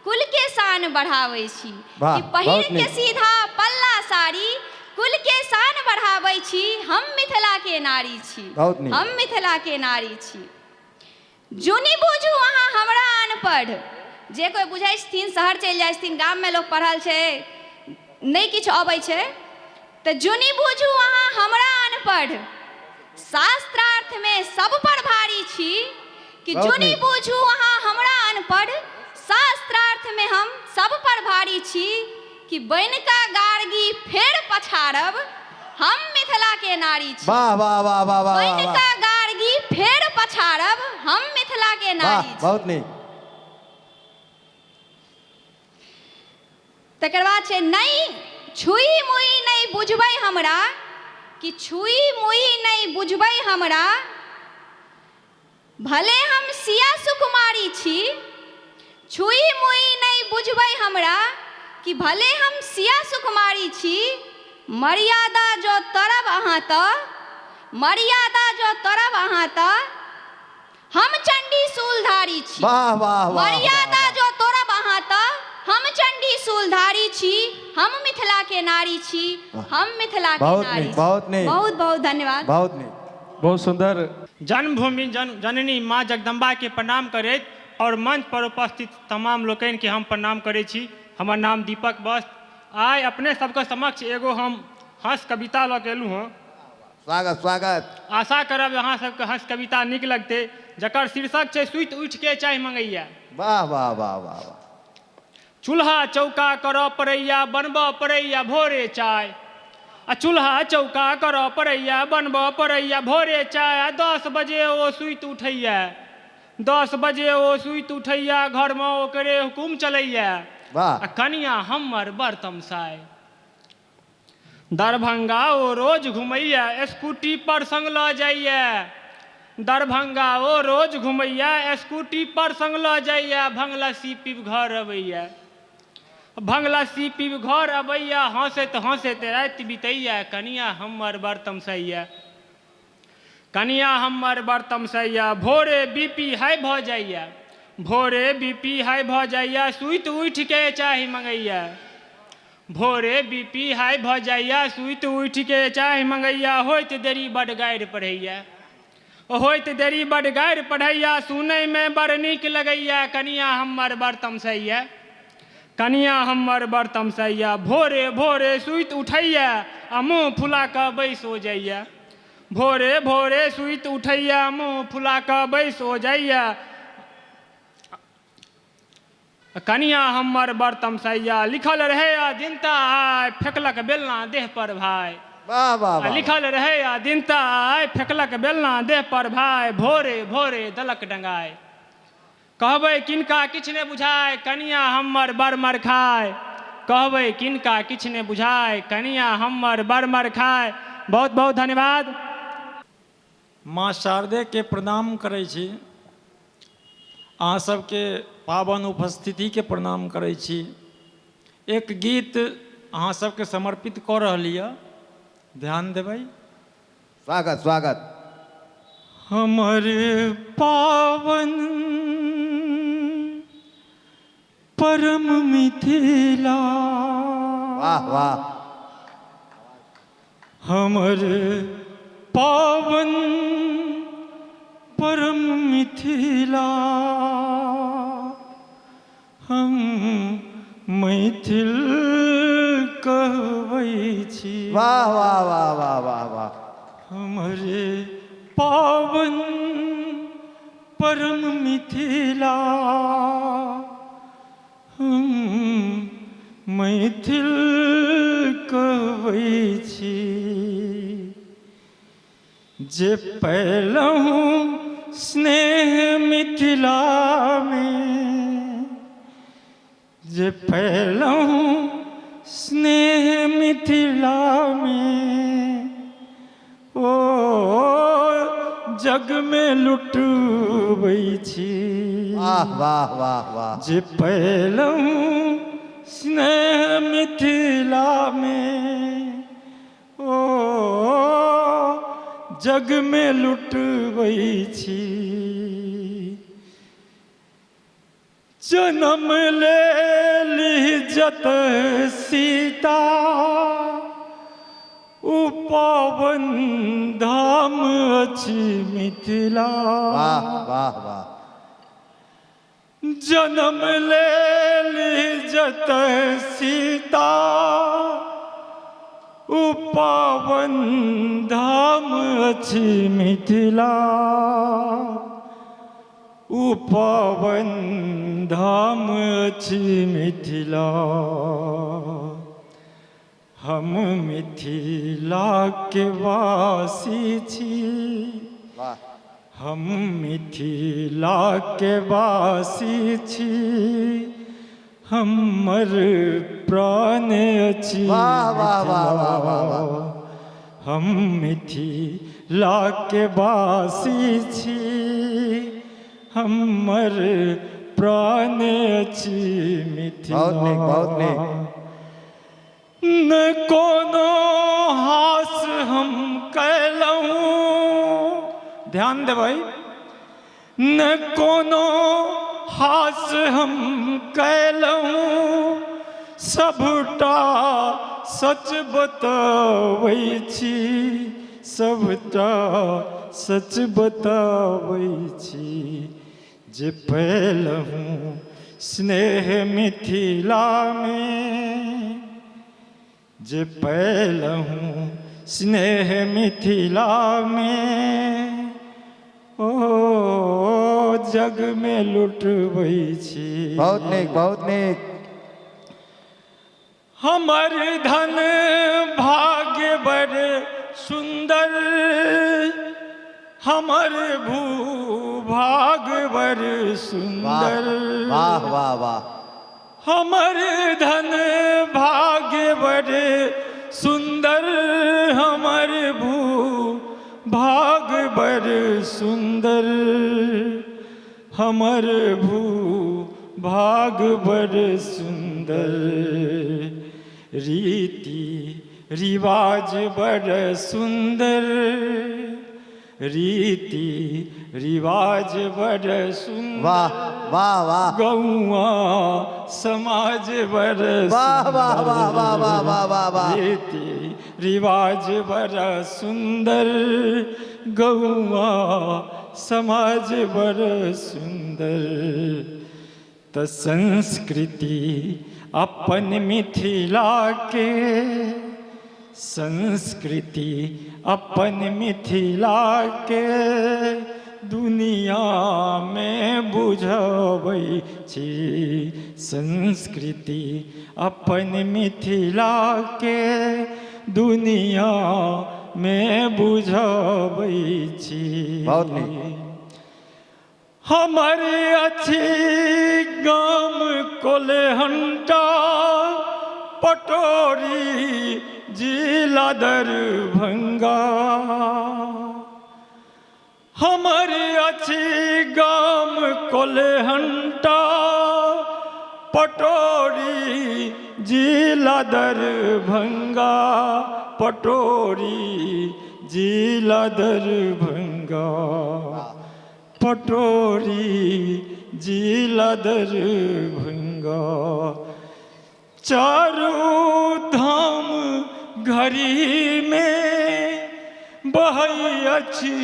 कुल के शान बढ़ाबै छी। कि पहिर के सीधा पल्ला साड़ी कुल के शान बढ़ाबै छी, हम मिथिला के नारी छी, हम मिथिला के नारी छी। जुनि बुझू अहाँ हमरा अनपढ़, जे कोइ बुझै छथिन शहर चलि जाइ छथिन, गाममे लोक पढ़ल छै नहि किछु अबै छै, तऽ जुनि बुझू अहाँ हमरा अनपढ़, शास्त्रार्थमे सब पर भारी छी। कि जुनि बुझू अहाँ हमरा अनपढ़, शास्त्रार्थमे हम सब पर भारी छी, कि बनिकऽ गार्गी फेर पछाड़ब, हम मिथिला के नारी छी। वाह वाह वाह वाह वाह। बनिकऽ गार्गी फेर पछाड़ब, हम मिथिला के नारी छी। बहुत नीक। तकर बाद छै नहि छुई मुई नहि बुझबै हमरा, कि छुई मुई नहि बुझबै हमरा, भले हम सिया सुकुमारी छी। छुई मुई नहि बुझबै हमरा, कि भले हम सिया सुकुमारी छी, मर्यादा जो तरब अहाँ तऽ, मर्यादा जो तरब अहाँ तऽ, हम चंडी शूलधारी छी। वाह वाह वाह। मर्यादा जो तोड़ब अहाँ तऽ, हम चंडी शूलधारी छी, हम मिथिला के नारी छी, हम मिथिला के नारी। बहुत नीक, बहुत बहुत धन्यवाद। बहुत नीक, बहुत सुंदर। जन्मभूमि जननी माँ जगदम्बा के प्रणाम करैत और मंच पर उपस्थित तमाम लोकनि के हम प्रणाम करै छी। हमर नाम दीपक बस्त। आइ अपने सबके समक्ष एगो हम हंस कविता लऽ के एलहुँ हँ। स्वागत स्वागत। आशा करब अहाँ सबके हंस कविता नीक लगतै, जकर शीर्षक छै सुति उठि के चाय मंगैया। वाह वाह वाह वाह वाह। चूल्हा चौका करऽ पड़ैया, बनबऽ पड़ैया भोरे चाय, आ चूल्हा चौका करऽ पड़ैया, बनबऽ पड़ैया भोरे चाय, आ 10 बजे ओ सुति उठैया, 10 बजे ओ सुति उठैया, घरमे ओकरे हुकुम चलैया, आ कनिया हमर बड़ तमसाय। दरभंगा ओ रोज घुमैया, स्कूटी पर संग लऽ जाइया, दरभंगा ओ रोज घुमैया, स्कूटी पर संग लऽ जाइया, भंगलस्सी पीब घर अबैया, भंगलस्सी पीब घर अबैया, हँसैत हँसैत राति बितैया, कनिया हमर बड़ तमसैया, कनिया हमर बड़ तमसैया, भोरे बीपी हाई भऽ जाइया, भोरे बीपी हाई भऽ जाइया, सुति उठिके चाही मंगैया, भोरे बीपी हाई भऽ जाइया, सुति उठिके चाही मंगैया, होइत देरी बड गारि पढ़ैया, होइत देरी बड गारि पढ़ैया, सुनैमे बड़ नीक लगैया, कनिया हमर बड़ तमसैया, कनिया हमर बड़ तमसैया, भोरे भोरे सुति उठैया आ मुँह फुला कऽ बैस ओ जाइया, भोरे भोरे सुति उठैया, मुँह फुला कऽ बैस ओ जाइया, कनिया हमर बड़ तमसैया, लिखल रहै अदिनता आइ, फेकलक बेलना देह पर भाय, वाह वाह वाह। लिखल रहै अदिनता आइ, फेकलक बेलना देह पर भाय, भोरे भोरे दलक डंगाय, कहबै किनका किछु नहि बुझाय, कनिया हमर बड़ मर खाय, कहबै किनका किछु नहि बुझाय, कनिया हमर बरमर खाय। बहुत बहुत धन्यवाद। माँ शारदेके प्रणाम करै छी, अहाँ सबके पावन उपस्थितिके प्रणाम करै छी। एक गीत अहाँ सबके समर्पित कऽ रहल यऽ, ध्यान देबै। स्वागत स्वागत। हमर पावन परम मिथिला, वाह वाह। हमर पावन परम मिथिला, हम मैथिल कहबै छी। वाह वाह वाह वाह वाह वाह। हमर पावन परम मिथिला, हम मैथिल कहबै छी। जे पयलहुँ स्नेह मिथिलामे, जे पयलहुँ स्नेह मिथिलामे, ओ जगमे लुटबै छी। वाह वाह वाह वाह। जे पयलहुँ स्नेह मिथिलामे, ओ जगमे लुटबै छी। जन्म लेली जत सीता, ओ पावन धाम अछि मिथिला। वाह वाह वाह। जन्म लेली जत सीता, ओ पावन धाम अछि मिथिला। ओ पावन धाम अछि मिथिला। हम मिथिलाके वासी छी, वाह। हम मिथिलाके वासी छी, हमर प्राण अछि वाह वाह वाह वाह वाह वाह। हम मिथिलाके वासी छी, हमर प्राण अछि मिथिला। बहुत नीक, बहुत नीक। न कोनो हास हम कयलहुँ, ध्यान देबै, न कोनो हास हम कयलहुँ, सबटा सच बतबै छी, सबटा सच बतबै छी। जे पयलहुँ स्नेह मिथिलामे, जे पयलहुँ स्नेह मिथिलामे, ओ जगमे लुटबै छी। बहुत नीक, बहुत नीक। हमर धन भाग्य बड़ सुन्दर, हमर भूभाग बड़ सुन्दर। वाह वाह वाह। हमर धन भाग्य बड़ सुन्दर, हमर भू भाग बड़ सुन्दर, हमर भू भाग बड़ सुन्दर। रीति रिवाज बड़ सुन्दर, रीति रिवाज बड़ सुन्दर। वाह वाह वाह। गौआ समाज बड़ वाह वाह वाह वाह वाह वाह वाह वाह। रीति रिवाज बड़ सुन्दर, गौआ समाज बड़ सुन्दर। तऽ संस्कृति अपन मिथिला के, संस्कृति अपन मिथिला के, दुनिया में बुझबै छी। संस्कृति अपन मिथिला के, दुनिया में बुझबै छी। बहुत नीक। हमर अछि गाम कोल्हंटा, पटोरी जिला दरभंगा। हमर अछि गाम कोल्हंटा पटोरी जिला दरभंगा, पटोरी जिला दरभंगा, पटोरी जिला दरभंगा। चारू धाम घड़ी में बहै अछि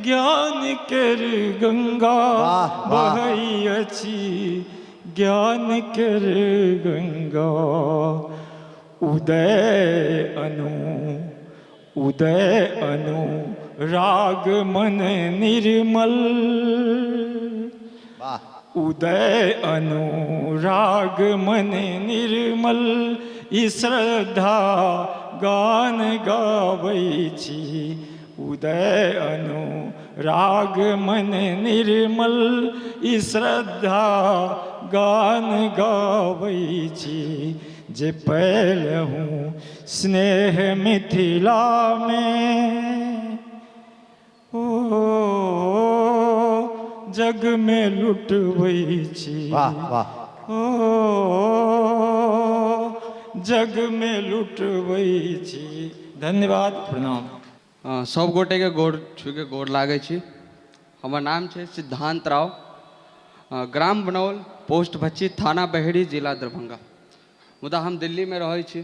ज्ञान केर गंगा, वाह, वाह। बहै अछि ज्ञान केर गंगा। उदय अनु उदय अनु राग मन निर्मल, वाह। उदय अनुराग मन निर्मल, ई श्रद्धा गान गाबै छी। उदय अनुराग मन निर्मल, ई श्रद्धा गान गाबै छी। जे पयलहुँ स्नेह मिथिलामे, ओ जगमे लुटबै छी। वाह वाह। ओ जगमे लुटबै छी। धन्यवाद, प्रणाम। सब गोटेके गोर छुके गोर लागै छी। हमर नाम छै सिद्धांत राव, ग्राम बनौल, पोस्ट भच्ची, थाना बहेड़ी, जिला दरभंगा। मुदा हम दिल्लीमे रहै छी।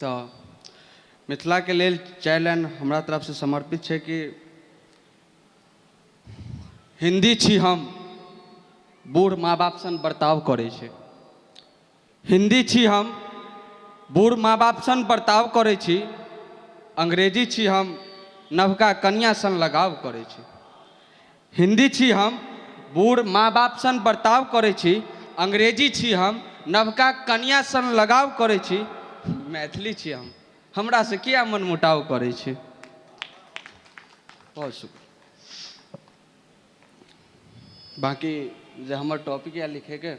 तऽ मिथिलाके लेल 4 लाइन हमरा तरफसँ समर्पित छै कि हिन्दी छी हम बूढ़ माँ बाप सन बर्ताव करै छै, हिन्दी छी हम बूढ़ माँ बाप सन बर्ताव करै छी, अंग्रेजी छी हम नवका कनिया सन लगाव करै छी। हिन्दी छी हम बूढ़ माँ बाप सन बर्ताव करै छी, अंग्रेजी छी हम नवका कनिया सन लगाव करै छी, मैथिली छी हम हमरा से किया मनमुटाव करै छी। बहुत शुक्रिया। बाँकी जे हमर टॉपिक यऽ लिखैके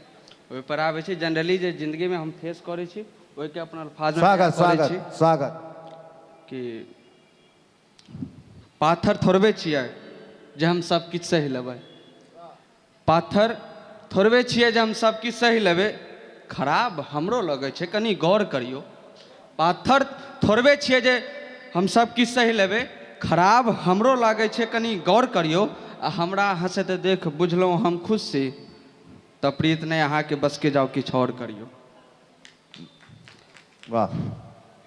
ओहिपर आबै छी। जनरली जे जिन्दगीमे हम फेस करै छी ओहिके अपन अल्फाजमे स्वागत करै स्वागत छी स्वागत। कि पाथर थोड़बे छियै जे हम सब किछु सहि लेबै, पाथर थोड़बे छियै जे हम सब किछु सहि लेबै, खराब हमरो लगै छै कनि गौर करियौ। पाथर थोड़बे छियै जे हम सब किछु सहि लेबै, खराब हमरो लागै छै कनि गौर करियौ। आ हमरा हँसैत देख बुझलहुँ हम खुश छी, तऽ प्रीत नहि अहाँके बसके जाउ किछु आओर करियौ। वाह।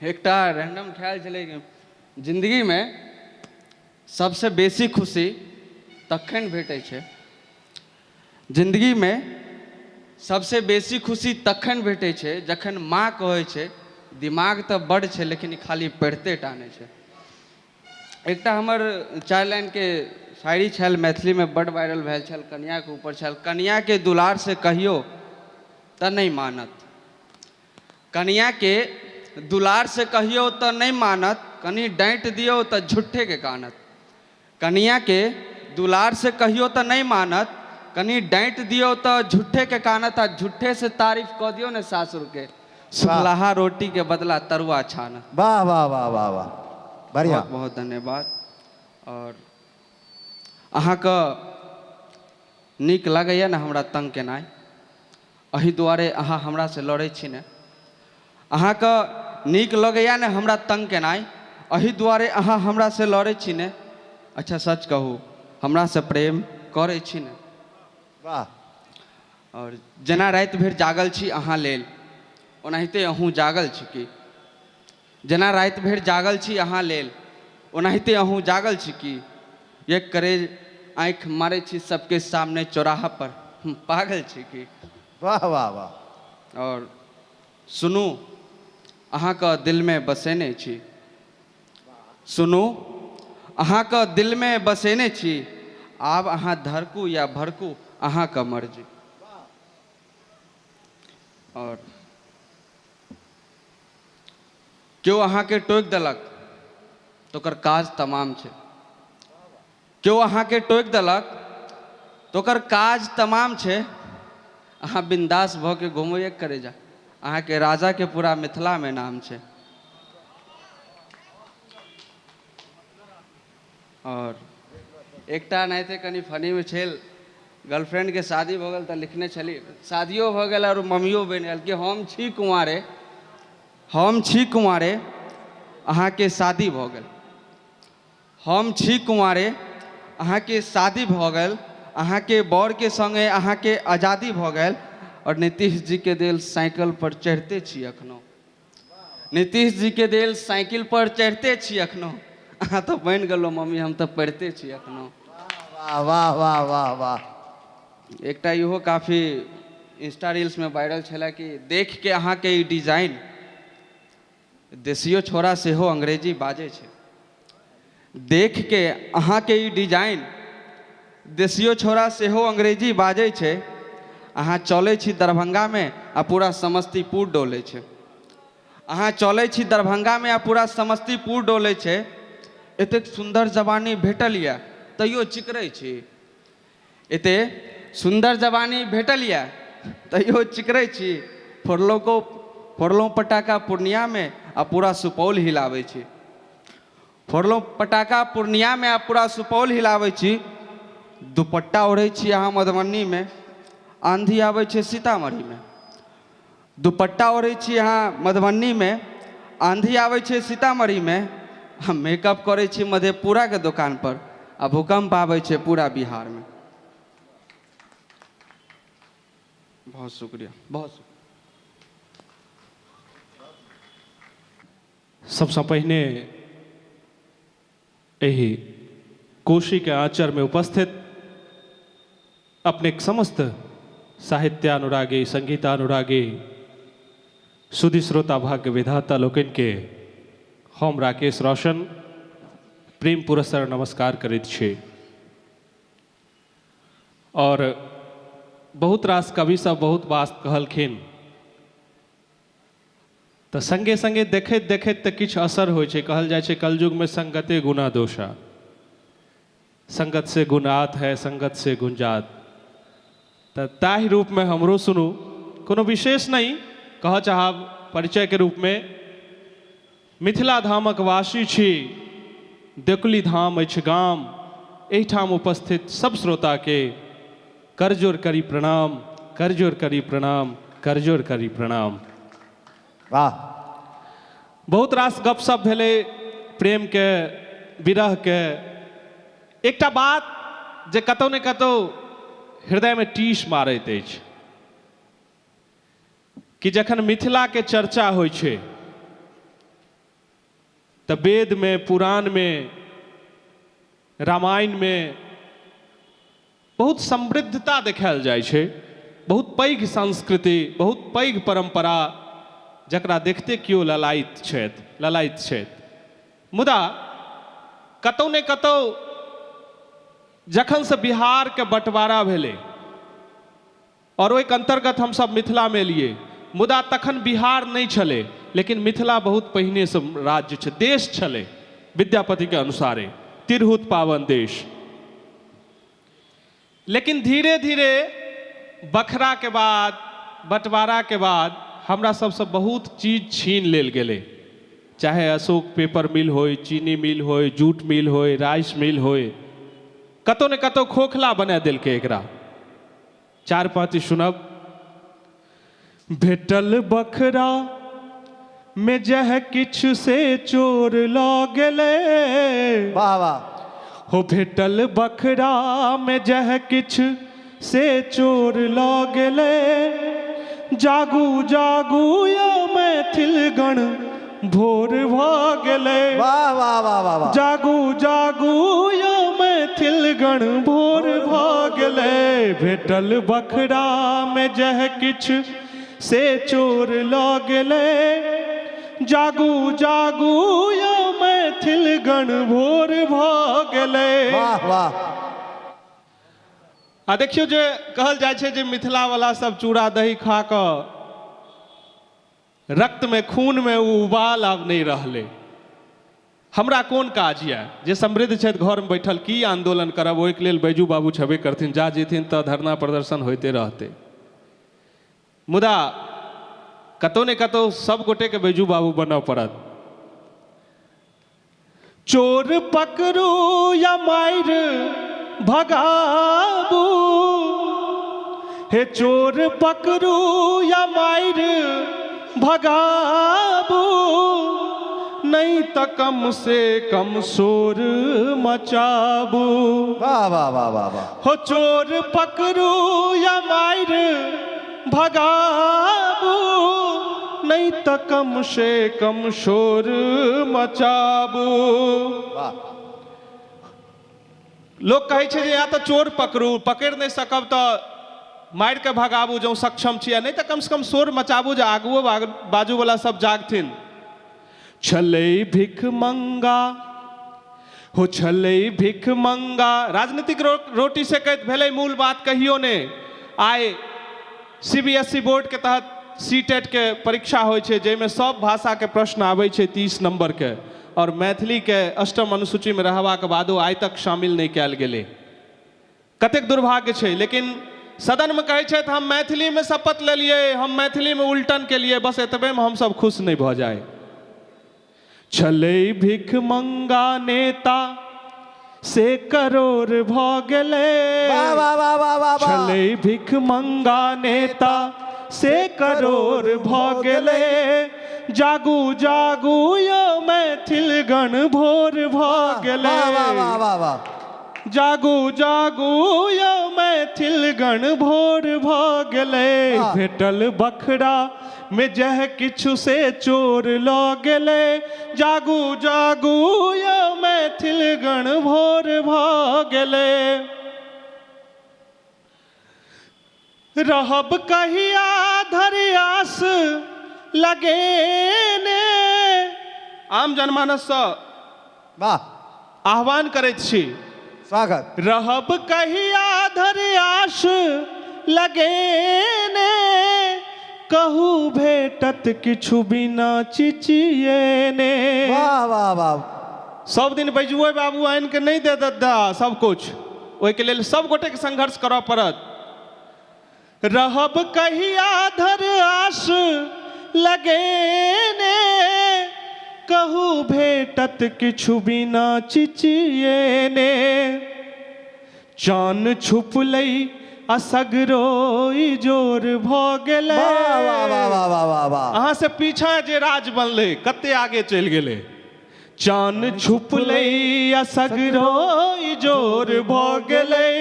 एकटा रैंडम ख्याल छलै कि जिन्दगीमे सबसँ बेसी खुशी तखन भेटै छै, जिन्दगीमे सबसँ बेसी खुशी तखन भेटै छै जखन माँ कहै छै दिमाग तऽ बड्ड छै लेकिन ई खाली पढ़िते टा नहि छै। एकटा हमर 4 लाइनके शायरी छल, मैथिलीमे बड्ड वायरल भेल छल, कनियाके ऊपर छल। कनियाके दुलारसँ कहियौ तऽ नहि मानत, कनियाके दुलारसँ कहियौ तऽ नहि मानत, कनि डाँटि दियौ तऽ झूठेके कानत। कनियाके दुलारसँ कहियौ तऽ नहि मानत, कनि डाँटि दियौ तऽ झूठेके कानत, आ झूठेसँ तारीफ कऽ दियौ ने सासुरके, सुखलाहा रोटीके बदला तरुआ छानत। वाह वाह वाह वाह वाह, बढ़िया। बहुत बहुत धन्यवाद। आओर अहाँके नीक लागैए ने हमरा तंग केनाइ, एहि दुआरे अहाँ हमरासँ लड़ै छी ने। अहाँके नीक लगैए ने हमरा तंग केनाइ, एहि दुआरे अहाँ हमरासँ लड़ै छी ने। अच्छा सच कहू, हमरासँ प्रेम करै छी ने? वाह। आओर जेना राति भरि जागल छी अहाँ लेल, ओनाहिते अहूँ जागल छी की? जेना राति भरि जागल छी अहाँ लेल, ओनाहिते अहूँ जागल छी की? एक करेज आँखि मारै छी सबके सामने चौराहा पर, हम पागल छी की? वाह वाह वाह। आओर सुनू, अहाँके दिलमे बसेने छी, सुनू अहाँके दिलमे बसेने छी, आब अहाँ धड़कू या भड़कू अहाँके मर्जी। आओर केओ अहाँके टोकि देलक तऽ ओकर काज तमाम छै, केओ अहाँके टोकि देलक तऽ ओकर काज तमाम छै, अहाँ बिन्दास भऽ के घुमू एक करे जा, अहाँके राजाके पूरा मिथिलामे नाम छै। आओर एकटा एनाहिते कनि फनीमे छल, गर्लफ्रेंडके शादी भऽ गेल तऽ लिखने छली, शादियो भऽ गेल आओर मम्मियो बनि गेल कि हम छी कुँवारे, हम छी कुँवारे अहाँके शादी भऽ गेल, हम छी कुँवारे अहाँके शादी भऽ गेल, अहाँके बरके सङ्गे अहाँके आजादी भऽ गेल। आओर नीतीश जीके देल साइकिलपर चढ़िते छी एखनो, नीतीश जीके देल साइकिलपर चढ़िते छी एखनो, अहाँ तऽ बनि गेलहुँ मम्मी, हम तऽ पढ़िते छी एखनो। वाह वाह वाह वाह वाह। एकटा इहो काफी इंस्टा रील्समे वायरल छलै कि देखके अहाँके ई डिजाइन देसियो छोरा सेहो अंग्रेजी बाजै छै, देखके अहाँके ई डिजाइन देसियो छोरा सेहो अंग्रेजी बाजै छै, अहाँ चलै छी दरभंगामे आ पूरा समस्तीपुर डोलै छै, अहाँ चलै छी दरभंगामे आ पूरा समस्तीपुर डोलै छै, एतेक सुन्दर जवानी भेटल यऽ तैयो चिकरै छी, एते सुन्दर जवानी भेटल यऽ तैयो चिकरै छी, फोड़लहुँ को फोड़लहुँ पटाखा पूर्णियामे आ पूरा सुपौल हिलाबै छी, फोड़लहुँ पटाखा पूर्णियामे आ पूरा सुपौल हिलाबै छी, दुपट्टा ओढ़ै छी अहाँ मधुबनीमे, आँधी आबै छै सीतामढ़ीमे, दुपट्टा ओढ़ै छी अहाँ मधुबनीमे, आँधी आबै छै सीतामढ़ीमे, आ मेकअप करै छी मधेपुराके दोकानपर आ भूकम्प आबै छै पूरा बिहारमे। बहुत शुक्रिया, बहुत शुक्रिया। सबसँ पहिने एहि कोशीके आँचरमे उपस्थित अपनेक समस्त साहित्यानुरागी, संगीतानुरागी, सुधि श्रोता भाग्य विधाता लोकनिके हम राकेश रोशन प्रेम पुरस्सर नमस्कार करैत छी। और बहुत रास कवि सब बहुत बात कहलखिन, तऽ संगे संगे देखैत देखैत तऽ किछु असर होइ छै। कहल जाइ छै कलयुगमे संगते गुना दोषा, संगत से गुण आत है संगत से गुण जात। तऽ ताहि रूपमे हमरो सुनू, कोनो विशेष नहि कहऽ चाहब, परिचयके रूपमे मिथिला धामक वासी छी, देकुली धाम अछि गाम, एहिठाम उपस्थित सब श्रोताके करजोर करी प्रणाम, करजोर करी प्रणाम, करजोर करी प्रणाम। वाह। बहुत रास गपशप भेलै प्रेमके, विरहके। एकटा बात जे कतहु ने कतहु हृदयमे टीस मारैत अछि कि जखन मिथिलाके चर्चा होइ छै तऽ वेदमे, पुराणमे, रामायणमे बहुत समृद्धता देखायल जाइ छै, बहुत पैघ संस्कृति, बहुत पैघ परम्परा, जकरा देखते केओ ललायित छथि, ललायित छथि। मुदा कतहु ने कतहु जखनसँ बिहारके बँटवारा भेलै आओर ओहिके अन्तर्गत हमसभ मिथिलामे एलियै, मुदा तखन बिहार नहि छलै, लेकिन मिथिला बहुत पहिनेसँ राज्य छै, देश छलै। विद्यापतिके अनुसारे तिरहुत पावन देश। लेकिन धीरे धीरे बखराके बाद, बँटवाराके बाद हमरा सबसँ बहुत चीज छीन लेल गेलै, चाहे अशोक पेपर मिल होय, चीनी मिल होय, जूट मिल होय, राइस मिल होय, कतहु ने कतहु खोखला बना देलकै एकरा। चारि पाँति सुनब। भेटल बखरा मे जह किछु से चोर लऽ गेलै, वाह वाह। हो भेटल बखरा मे जह किछु से चोर लऽ गेलै, जागू जागू यौ मैथिल गण भोर भऽ गेलै, वाह वाह वाह वाह वाह। जागू जागू यौ मैथिल गण भोर भऽ गेलै, भेटल बखरा मे जह किछु से चोर लऽ गेलै, जागू जागू यौ मैथिल गण भोर भऽ गेलै। वाह वाह। आ देखियौ जे कहल जाइ छै जे मिथिलावला सब चूड़ा दही खा कऽ रक्तमे खूनमे ओ उबाल आब नहि रहलै। हमरा कोन काज यऽ, जे समृद्ध छथि घरमे बैठल की आन्दोलन करब, ओहिके लेल बैजू बाबू छेबे करथिन, जा जेथिन तऽ धरना प्रदर्शन होइते रहतै। मुदा कतहु ने कतहु सब गोटेके बैजू बाबू बनऽ पड़त। चोर पकड़ू या मारि भगाबू, हे चोर पकड़ू या मारि भगाबू, नहीं तऽ कम से कम शोर मचाबू। वाह वाह वाह वाह वाह। हो चोर पकड़ू या मारि भगाबू, नहीं तऽ कम से कम शोर मचाबू। वाह। लोक कहै छै जे या तऽ चोर पकड़ू, पकड़ि नहि सकब तऽ मारि कऽ भगाबू जँ सक्षम छी, आ नहि तऽ कमसँ कम शोर मचाबू जे आगुओ बाजूवला सब जागथिन। छलै भिख मंगा, हो छलै भिख मंगा, राजनीतिक रोटी सेकैत भेलै मूल बात कहियो ने। आइ CBSE board के तहत CTET के परीक्षा होइ छै, जाहिमे सब भाषाके प्रश्न आबै छै 30 नंबरके, आओर मैथिलीके अष्टम अनुसूचीमे रहबाक बादो आइ तक शामिल नहि कयल गेलै। कतेक दुर्भाग्य छै। लेकिन सदनमे कहै छथि हम मैथिलीमे शपथ लेलियै, हम मैथिलीमे उल्टन केलियै, बस एतबेमे हमसब खुश नहि भऽ जाइ। छलै भिख मंगा नेता से करोड़ भऽ गेलै, वाह वाह वाह वाह वाह। छलै भिख मंगा नेता से करोड़ भऽ गेलै, जागू जागू यौ मैथिल गण भोर भऽ गेलै, वाह वाह वाह वाह वाह। जागू जागू यौ मैथिल गण भोर भऽ गेलै, भेटल बखरा मे जह किछु से चोर लऽ गेलै, जागू जागू यौ मैथिल गण भोर भऽ गेलै। रहब कहिया धरि आस लगेने। आम जनमानससँ वाह आह्वान करैत छी, स्वागत। रहब कहिया धरि आस लगेने, कहू भेटत किछु बिना चिचियेने। वाह वाह वाह। सब दिन बैजुए बाबू आनि के नहि दे देता सब कुछ, ओहिके लेल सब गोटेके संघर्ष करऽ पड़त। रहब कहिया धर आस लगेने, कहू भेटत किछु बिना चिचियेने। चान छुपलै आ सगरो जोर भऽ गेलै। वाह वाह वाह वाह वाह वाह वाह। अहाँ से पीछा जे राज बनलै कते आगे चलि गेलै। चान छुपलै आ सगरो जोर भऽ गेलै,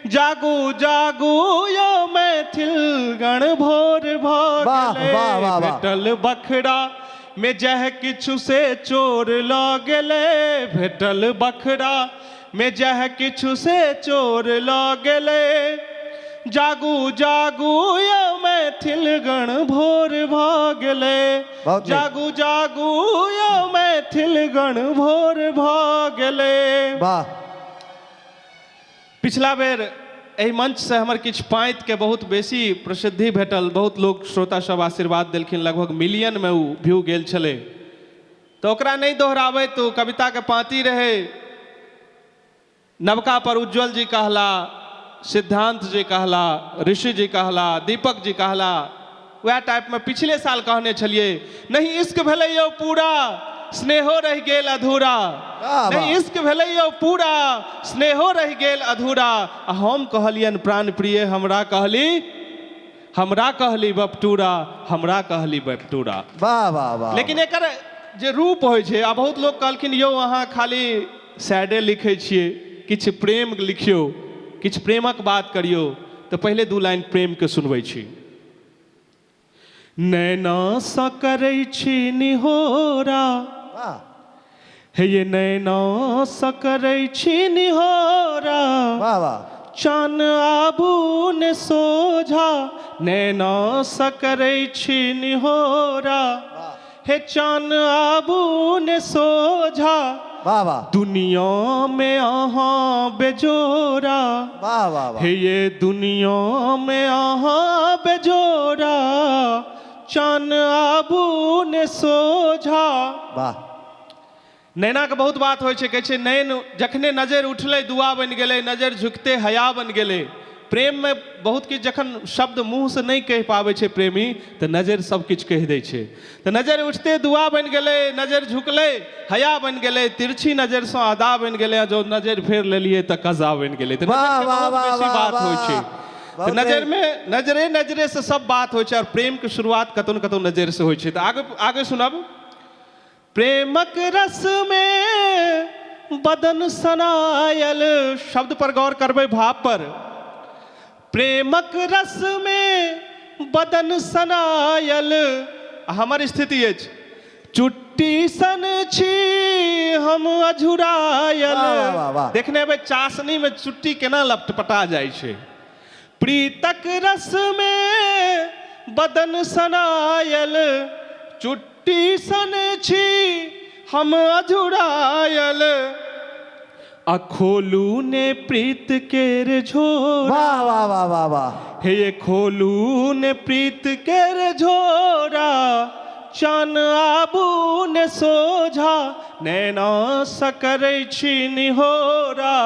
जागू जागू यौ मैथिल गण भोर भऽ वाह, गेलै। वाह, वाह, वाह। भेटल बखरा मे जह किछु से चोर लऽ गेलै, भेटल बखरा मे जह किछु से चोर लऽ गेलै, जागू जागू यौ मैथिल गण भोर भऽ गेलै, बहुत नीक। जागू जागू यौ मैथिल गण भोर भऽ गेलै। वाह। पिछला बेर एहि मंचसँ हमर किछु पाँतिके बहुत बेसी प्रसिद्धि भेटल, बहुत लोक श्रोता सब आशीर्वाद देलखिन, लगभग मिलियनमे ओ व्यू गेल छलै, तऽ ओकरा नहि दोहराबैत ओ कविताके पाँति रहै। नवका पर उज्जवल जी कहला, सिद्धांत जी कहला, ऋषि जी कहला, दीपक जी कहला, वएह टाइपमे पिछले साल कहने छलियै, नहीं इश्क भेलै यौ पूरा स्नेहो रहि गेल अधूरा, वाह, नहीं वाह। इश्क भेलै यौ पूरा स्नेहो रहि गेल अधूरा, आ हम कहलियनि प्राण प्रिय हमरा कहली, हमरा कहली बपटूरा, हमरा कहली बपटूरा। वाह वाह वाह। लेकिन एकर जे रूप होइ छै, आ बहुत लोक कहलखिन यौ अहाँ खाली सैडे लिखै छियै, किछु प्रेम लिखियौ, किछु प्रेमक बात करियौ, तऽ पहिले 2 लाइन प्रेमके सुनबै छी। नैनासँ करै छी निहोरा, वाह। हे ये नैनासँ करै छी निहोरा, वाह वाह। चान आबू ने सोझा, नैनासँ करै छी निहोरा, हे चान आबू ने सोझा, वाह वाह। दुनिया में अहाँ बेजोरा, वाह वाह वाह। हे ये दुनिया में अहाँ बेजोरा, चान आबू ने सोझा। वाह। नैना के बहुत बात होइ छै, कहै छै नैन जखने नजर उठलै दुआ बनि गेलै, नजर झुकते हया बनि गेलै। प्रेममे बहुत किछु जखन शब्द मुँहसँ नहि कहि पाबै छै प्रेमी तऽ नजरि सब किछु कहि दै छै तऽ नजरि उठिते दुआ बनि गेलै नजरि झुकलै हया बनि गेलै तिरछी नजरिसँ अदा बनि गेलै आ जँ नजरि फेर लेलियै तऽ कजा बनि गेलै तऽ वाह, नजरिके वाह, बहुत वाह, बेसी वाह, बात होइ वाह। छै तऽ बहुत नजरिमे नजरे नजरेसँ सब बात होइ छै आओर प्रेमके शुरुआत कतहु ने कतहु नजरिसँ होइ छै तऽ आगे आगे सुनब प्रेमक रसमे बदन सनायल शब्द पर गौर करबै भाव पर प्रेमक रसमे बदन सनायल हमर स्थिति अछि चुट्टी सन छी हम अझुरायल वाह, वाह, वाह, वाह। देखने हेबै चाशनीमे चुट्टी केना लपटपटा जाइ छै प्रीतक रसमे बदन सनायल चुट्टी सन छी हम अझुरायल आ खोलू ने प्रीत केर झोरा वाह वाह वाह वाह वाह हे खोलू ने प्रीत केर झोरा चान आबू ने सोझा नैना सकरै छी निहोरा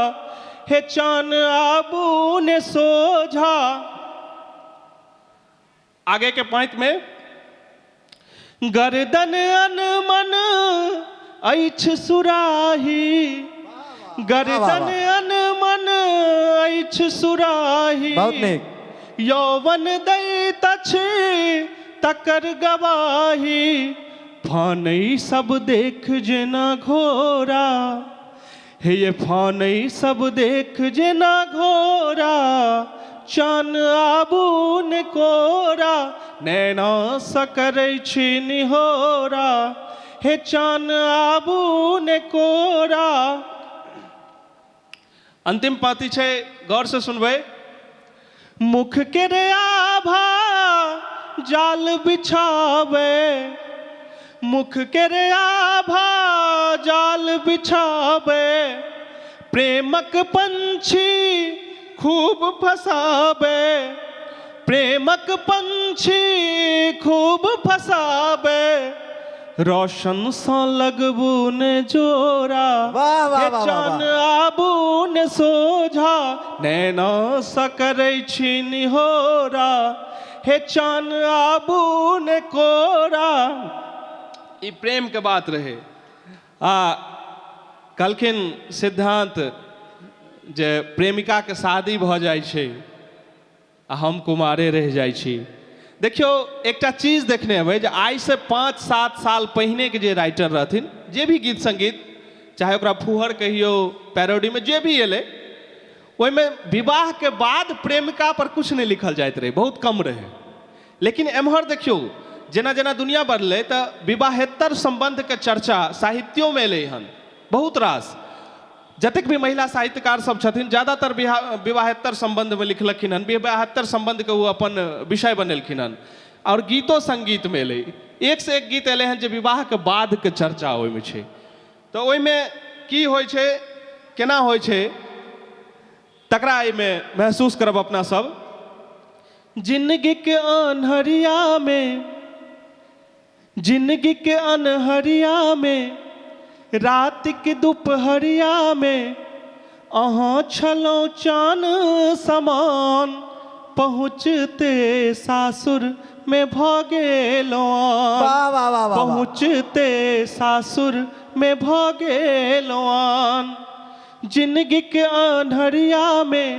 हे चान आबू ने सोझा आगे के पाँति में गर्दन अनमन अछि सुराही गर्दन अनमन अछि सुराही बहुत नीक। यौवन दैत अछि तकर गवाही फानै सब देख जेना घोड़ा हे ये फानै सब देख जेना घोड़ा चान आबू ने कोरा नैना सकरै छी निहोरा हे चान आबू ने कोरा अंतिम पाँति छै गौरसँ सुनबै मुख के रे आभा जाल बिछावे मुख के रे आभा जाल बिछावे प्रेमक पंछी खूब फसावे प्रेमक पंछी खूब फसावे रोशनसँ लगबू ने जोरा वाह, वाह, हे वाह, वाह, चान वाह। आबू ने सोझा नैना सकरै छी निहोरा हे चान आबू ने कोरा ई प्रेमके बात रहै आ कहलखिन सिद्धांत जे प्रेमिकाके शादी भऽ जाइ छै आ हम कुमारे रहि जाइ छी देखियौ एकटा चीज देखने हेबै जे आइसँ 5 7 साल पहिनेके जे राइटर रहथिन जे भी गीत सङ्गीत चाहे ओकरा फुहर कहियौ पैरोडीमे जे भी एलै ओहिमे विवाहके बाद प्रेमिका पर किछु नहि लिखल जाइत रहै बहुत कम रहै लेकिन एम्हर देखियौ जेना जेना दुनिया बढ़लै तऽ विवाहेतर सम्बन्धके चर्चा साहित्योमे एलै हन बहुत रास जतेक भी महिला साहित्यकार सब छथिन ज्यादातर विवाहेतर सम्बन्धमे लिखलखिन हन विवाहेतर सम्बन्धके ओ अपन विषय बनेलखिन हन आओर गीतो सङ्गीतमे एलै एकसँ एक गीत एलै हन जे विवाहके बादके चर्चा ओहिमे छै तऽ ओहिमे की होइ छै केना होइ छै तकरा एहिमे महसूस करब अपना सब जिंदगीके अन्हरियामे जिंदगी के अन्हरिया में रात के दुपहरिया में अहाँ छलहुँ चान समान पहुँचते सासुर में भऽ गेलहुँ वाह वाह वाह वाह वाह। पहुँचते सासुर में भऽ गेलहुँ आन जिंदगी के अन्हरिया में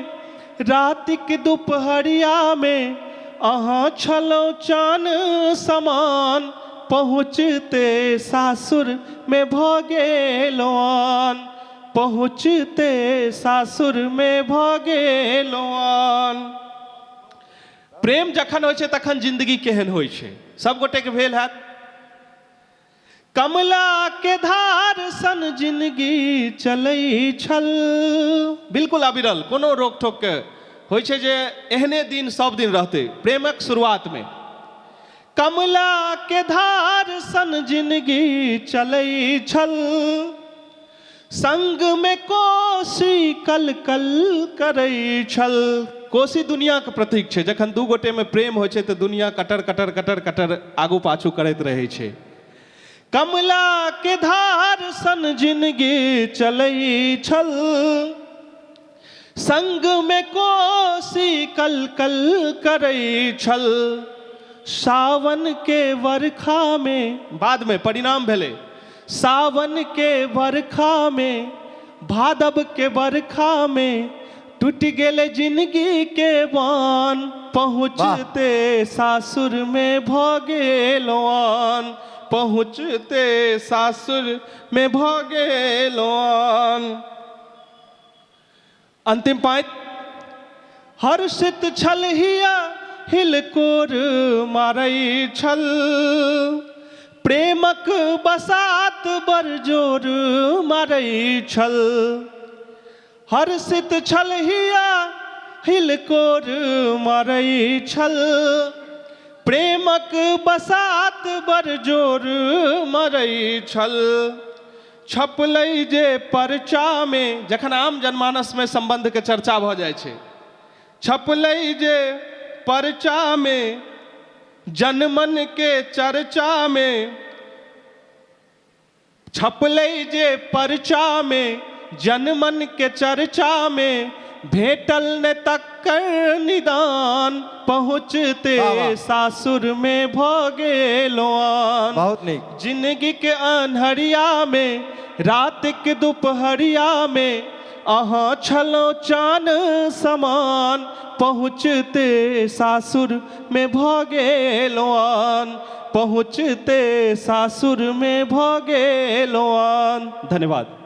राति के दुपहरिया में अहाँ छलहुँ चान समान पहुँचते सासुर में भऽ गेलहुँ आन पहुँचते सासुर में भऽ गेलहुँ आन प्रेम जखन होइ छै तखन जिंदगी केहन होइ छै सब गोटेके भेल हैत कमला के धार सन जिंदगी चलै छल बिल्कुल अविरल कोनो रोक ठोक के होइ छै जे एहने दिन सब दिन रहतै प्रेमक शुरुआतमे कमला के धार सन जिंदगी चलै छल संग में कोसी कल कल करै छल कोसी दुनियाके प्रतीक छै जखन दू गोटेमे प्रेम होइ छै तऽ दुनिया कटर कटर कटर कटर आगू पाछू करैत रहै छै कमला के धार सन जिंदगी चलै छल संग में कोसी कल कल करै छल सावन के बरखा में बाद में परिणाम भेलै सावन के बरखा में भादव के बरखा में टूटि गेलै जिंदगी के बान पहुँचते सासुर में भऽ गेल आन पहुँचते सासुर में भऽ गेल आन। अंतिम पाँति हर्षित छल हिया हिलकोर मारै छल प्रेमक बसात बड़ जोर मारै छल हर्षित छल हिया हिलकोर मारै छल प्रेमक बसात बड़ जोर मरै छल छपलै जे परचामे जखन आम जनमानसमे सम्बन्धके चर्चा भऽ जाइ छै छपलै जे परचामे जनमनके चर्चामे छपलै जे परचामे जनमनके चर्चामे भेटल ने तकर निदान पहुँचते वाह, वाह। सासुरमे भऽ गेलो आन बहुत नीक जिंदगी के अन्हरिया में रात के दुपहरिया में अहाँ छलहुँ चान समान पहुँचते सासुर में भऽ गेलहुँ आन पहुँचते सासुर में भऽ गेलहुँ आन। धन्यवाद।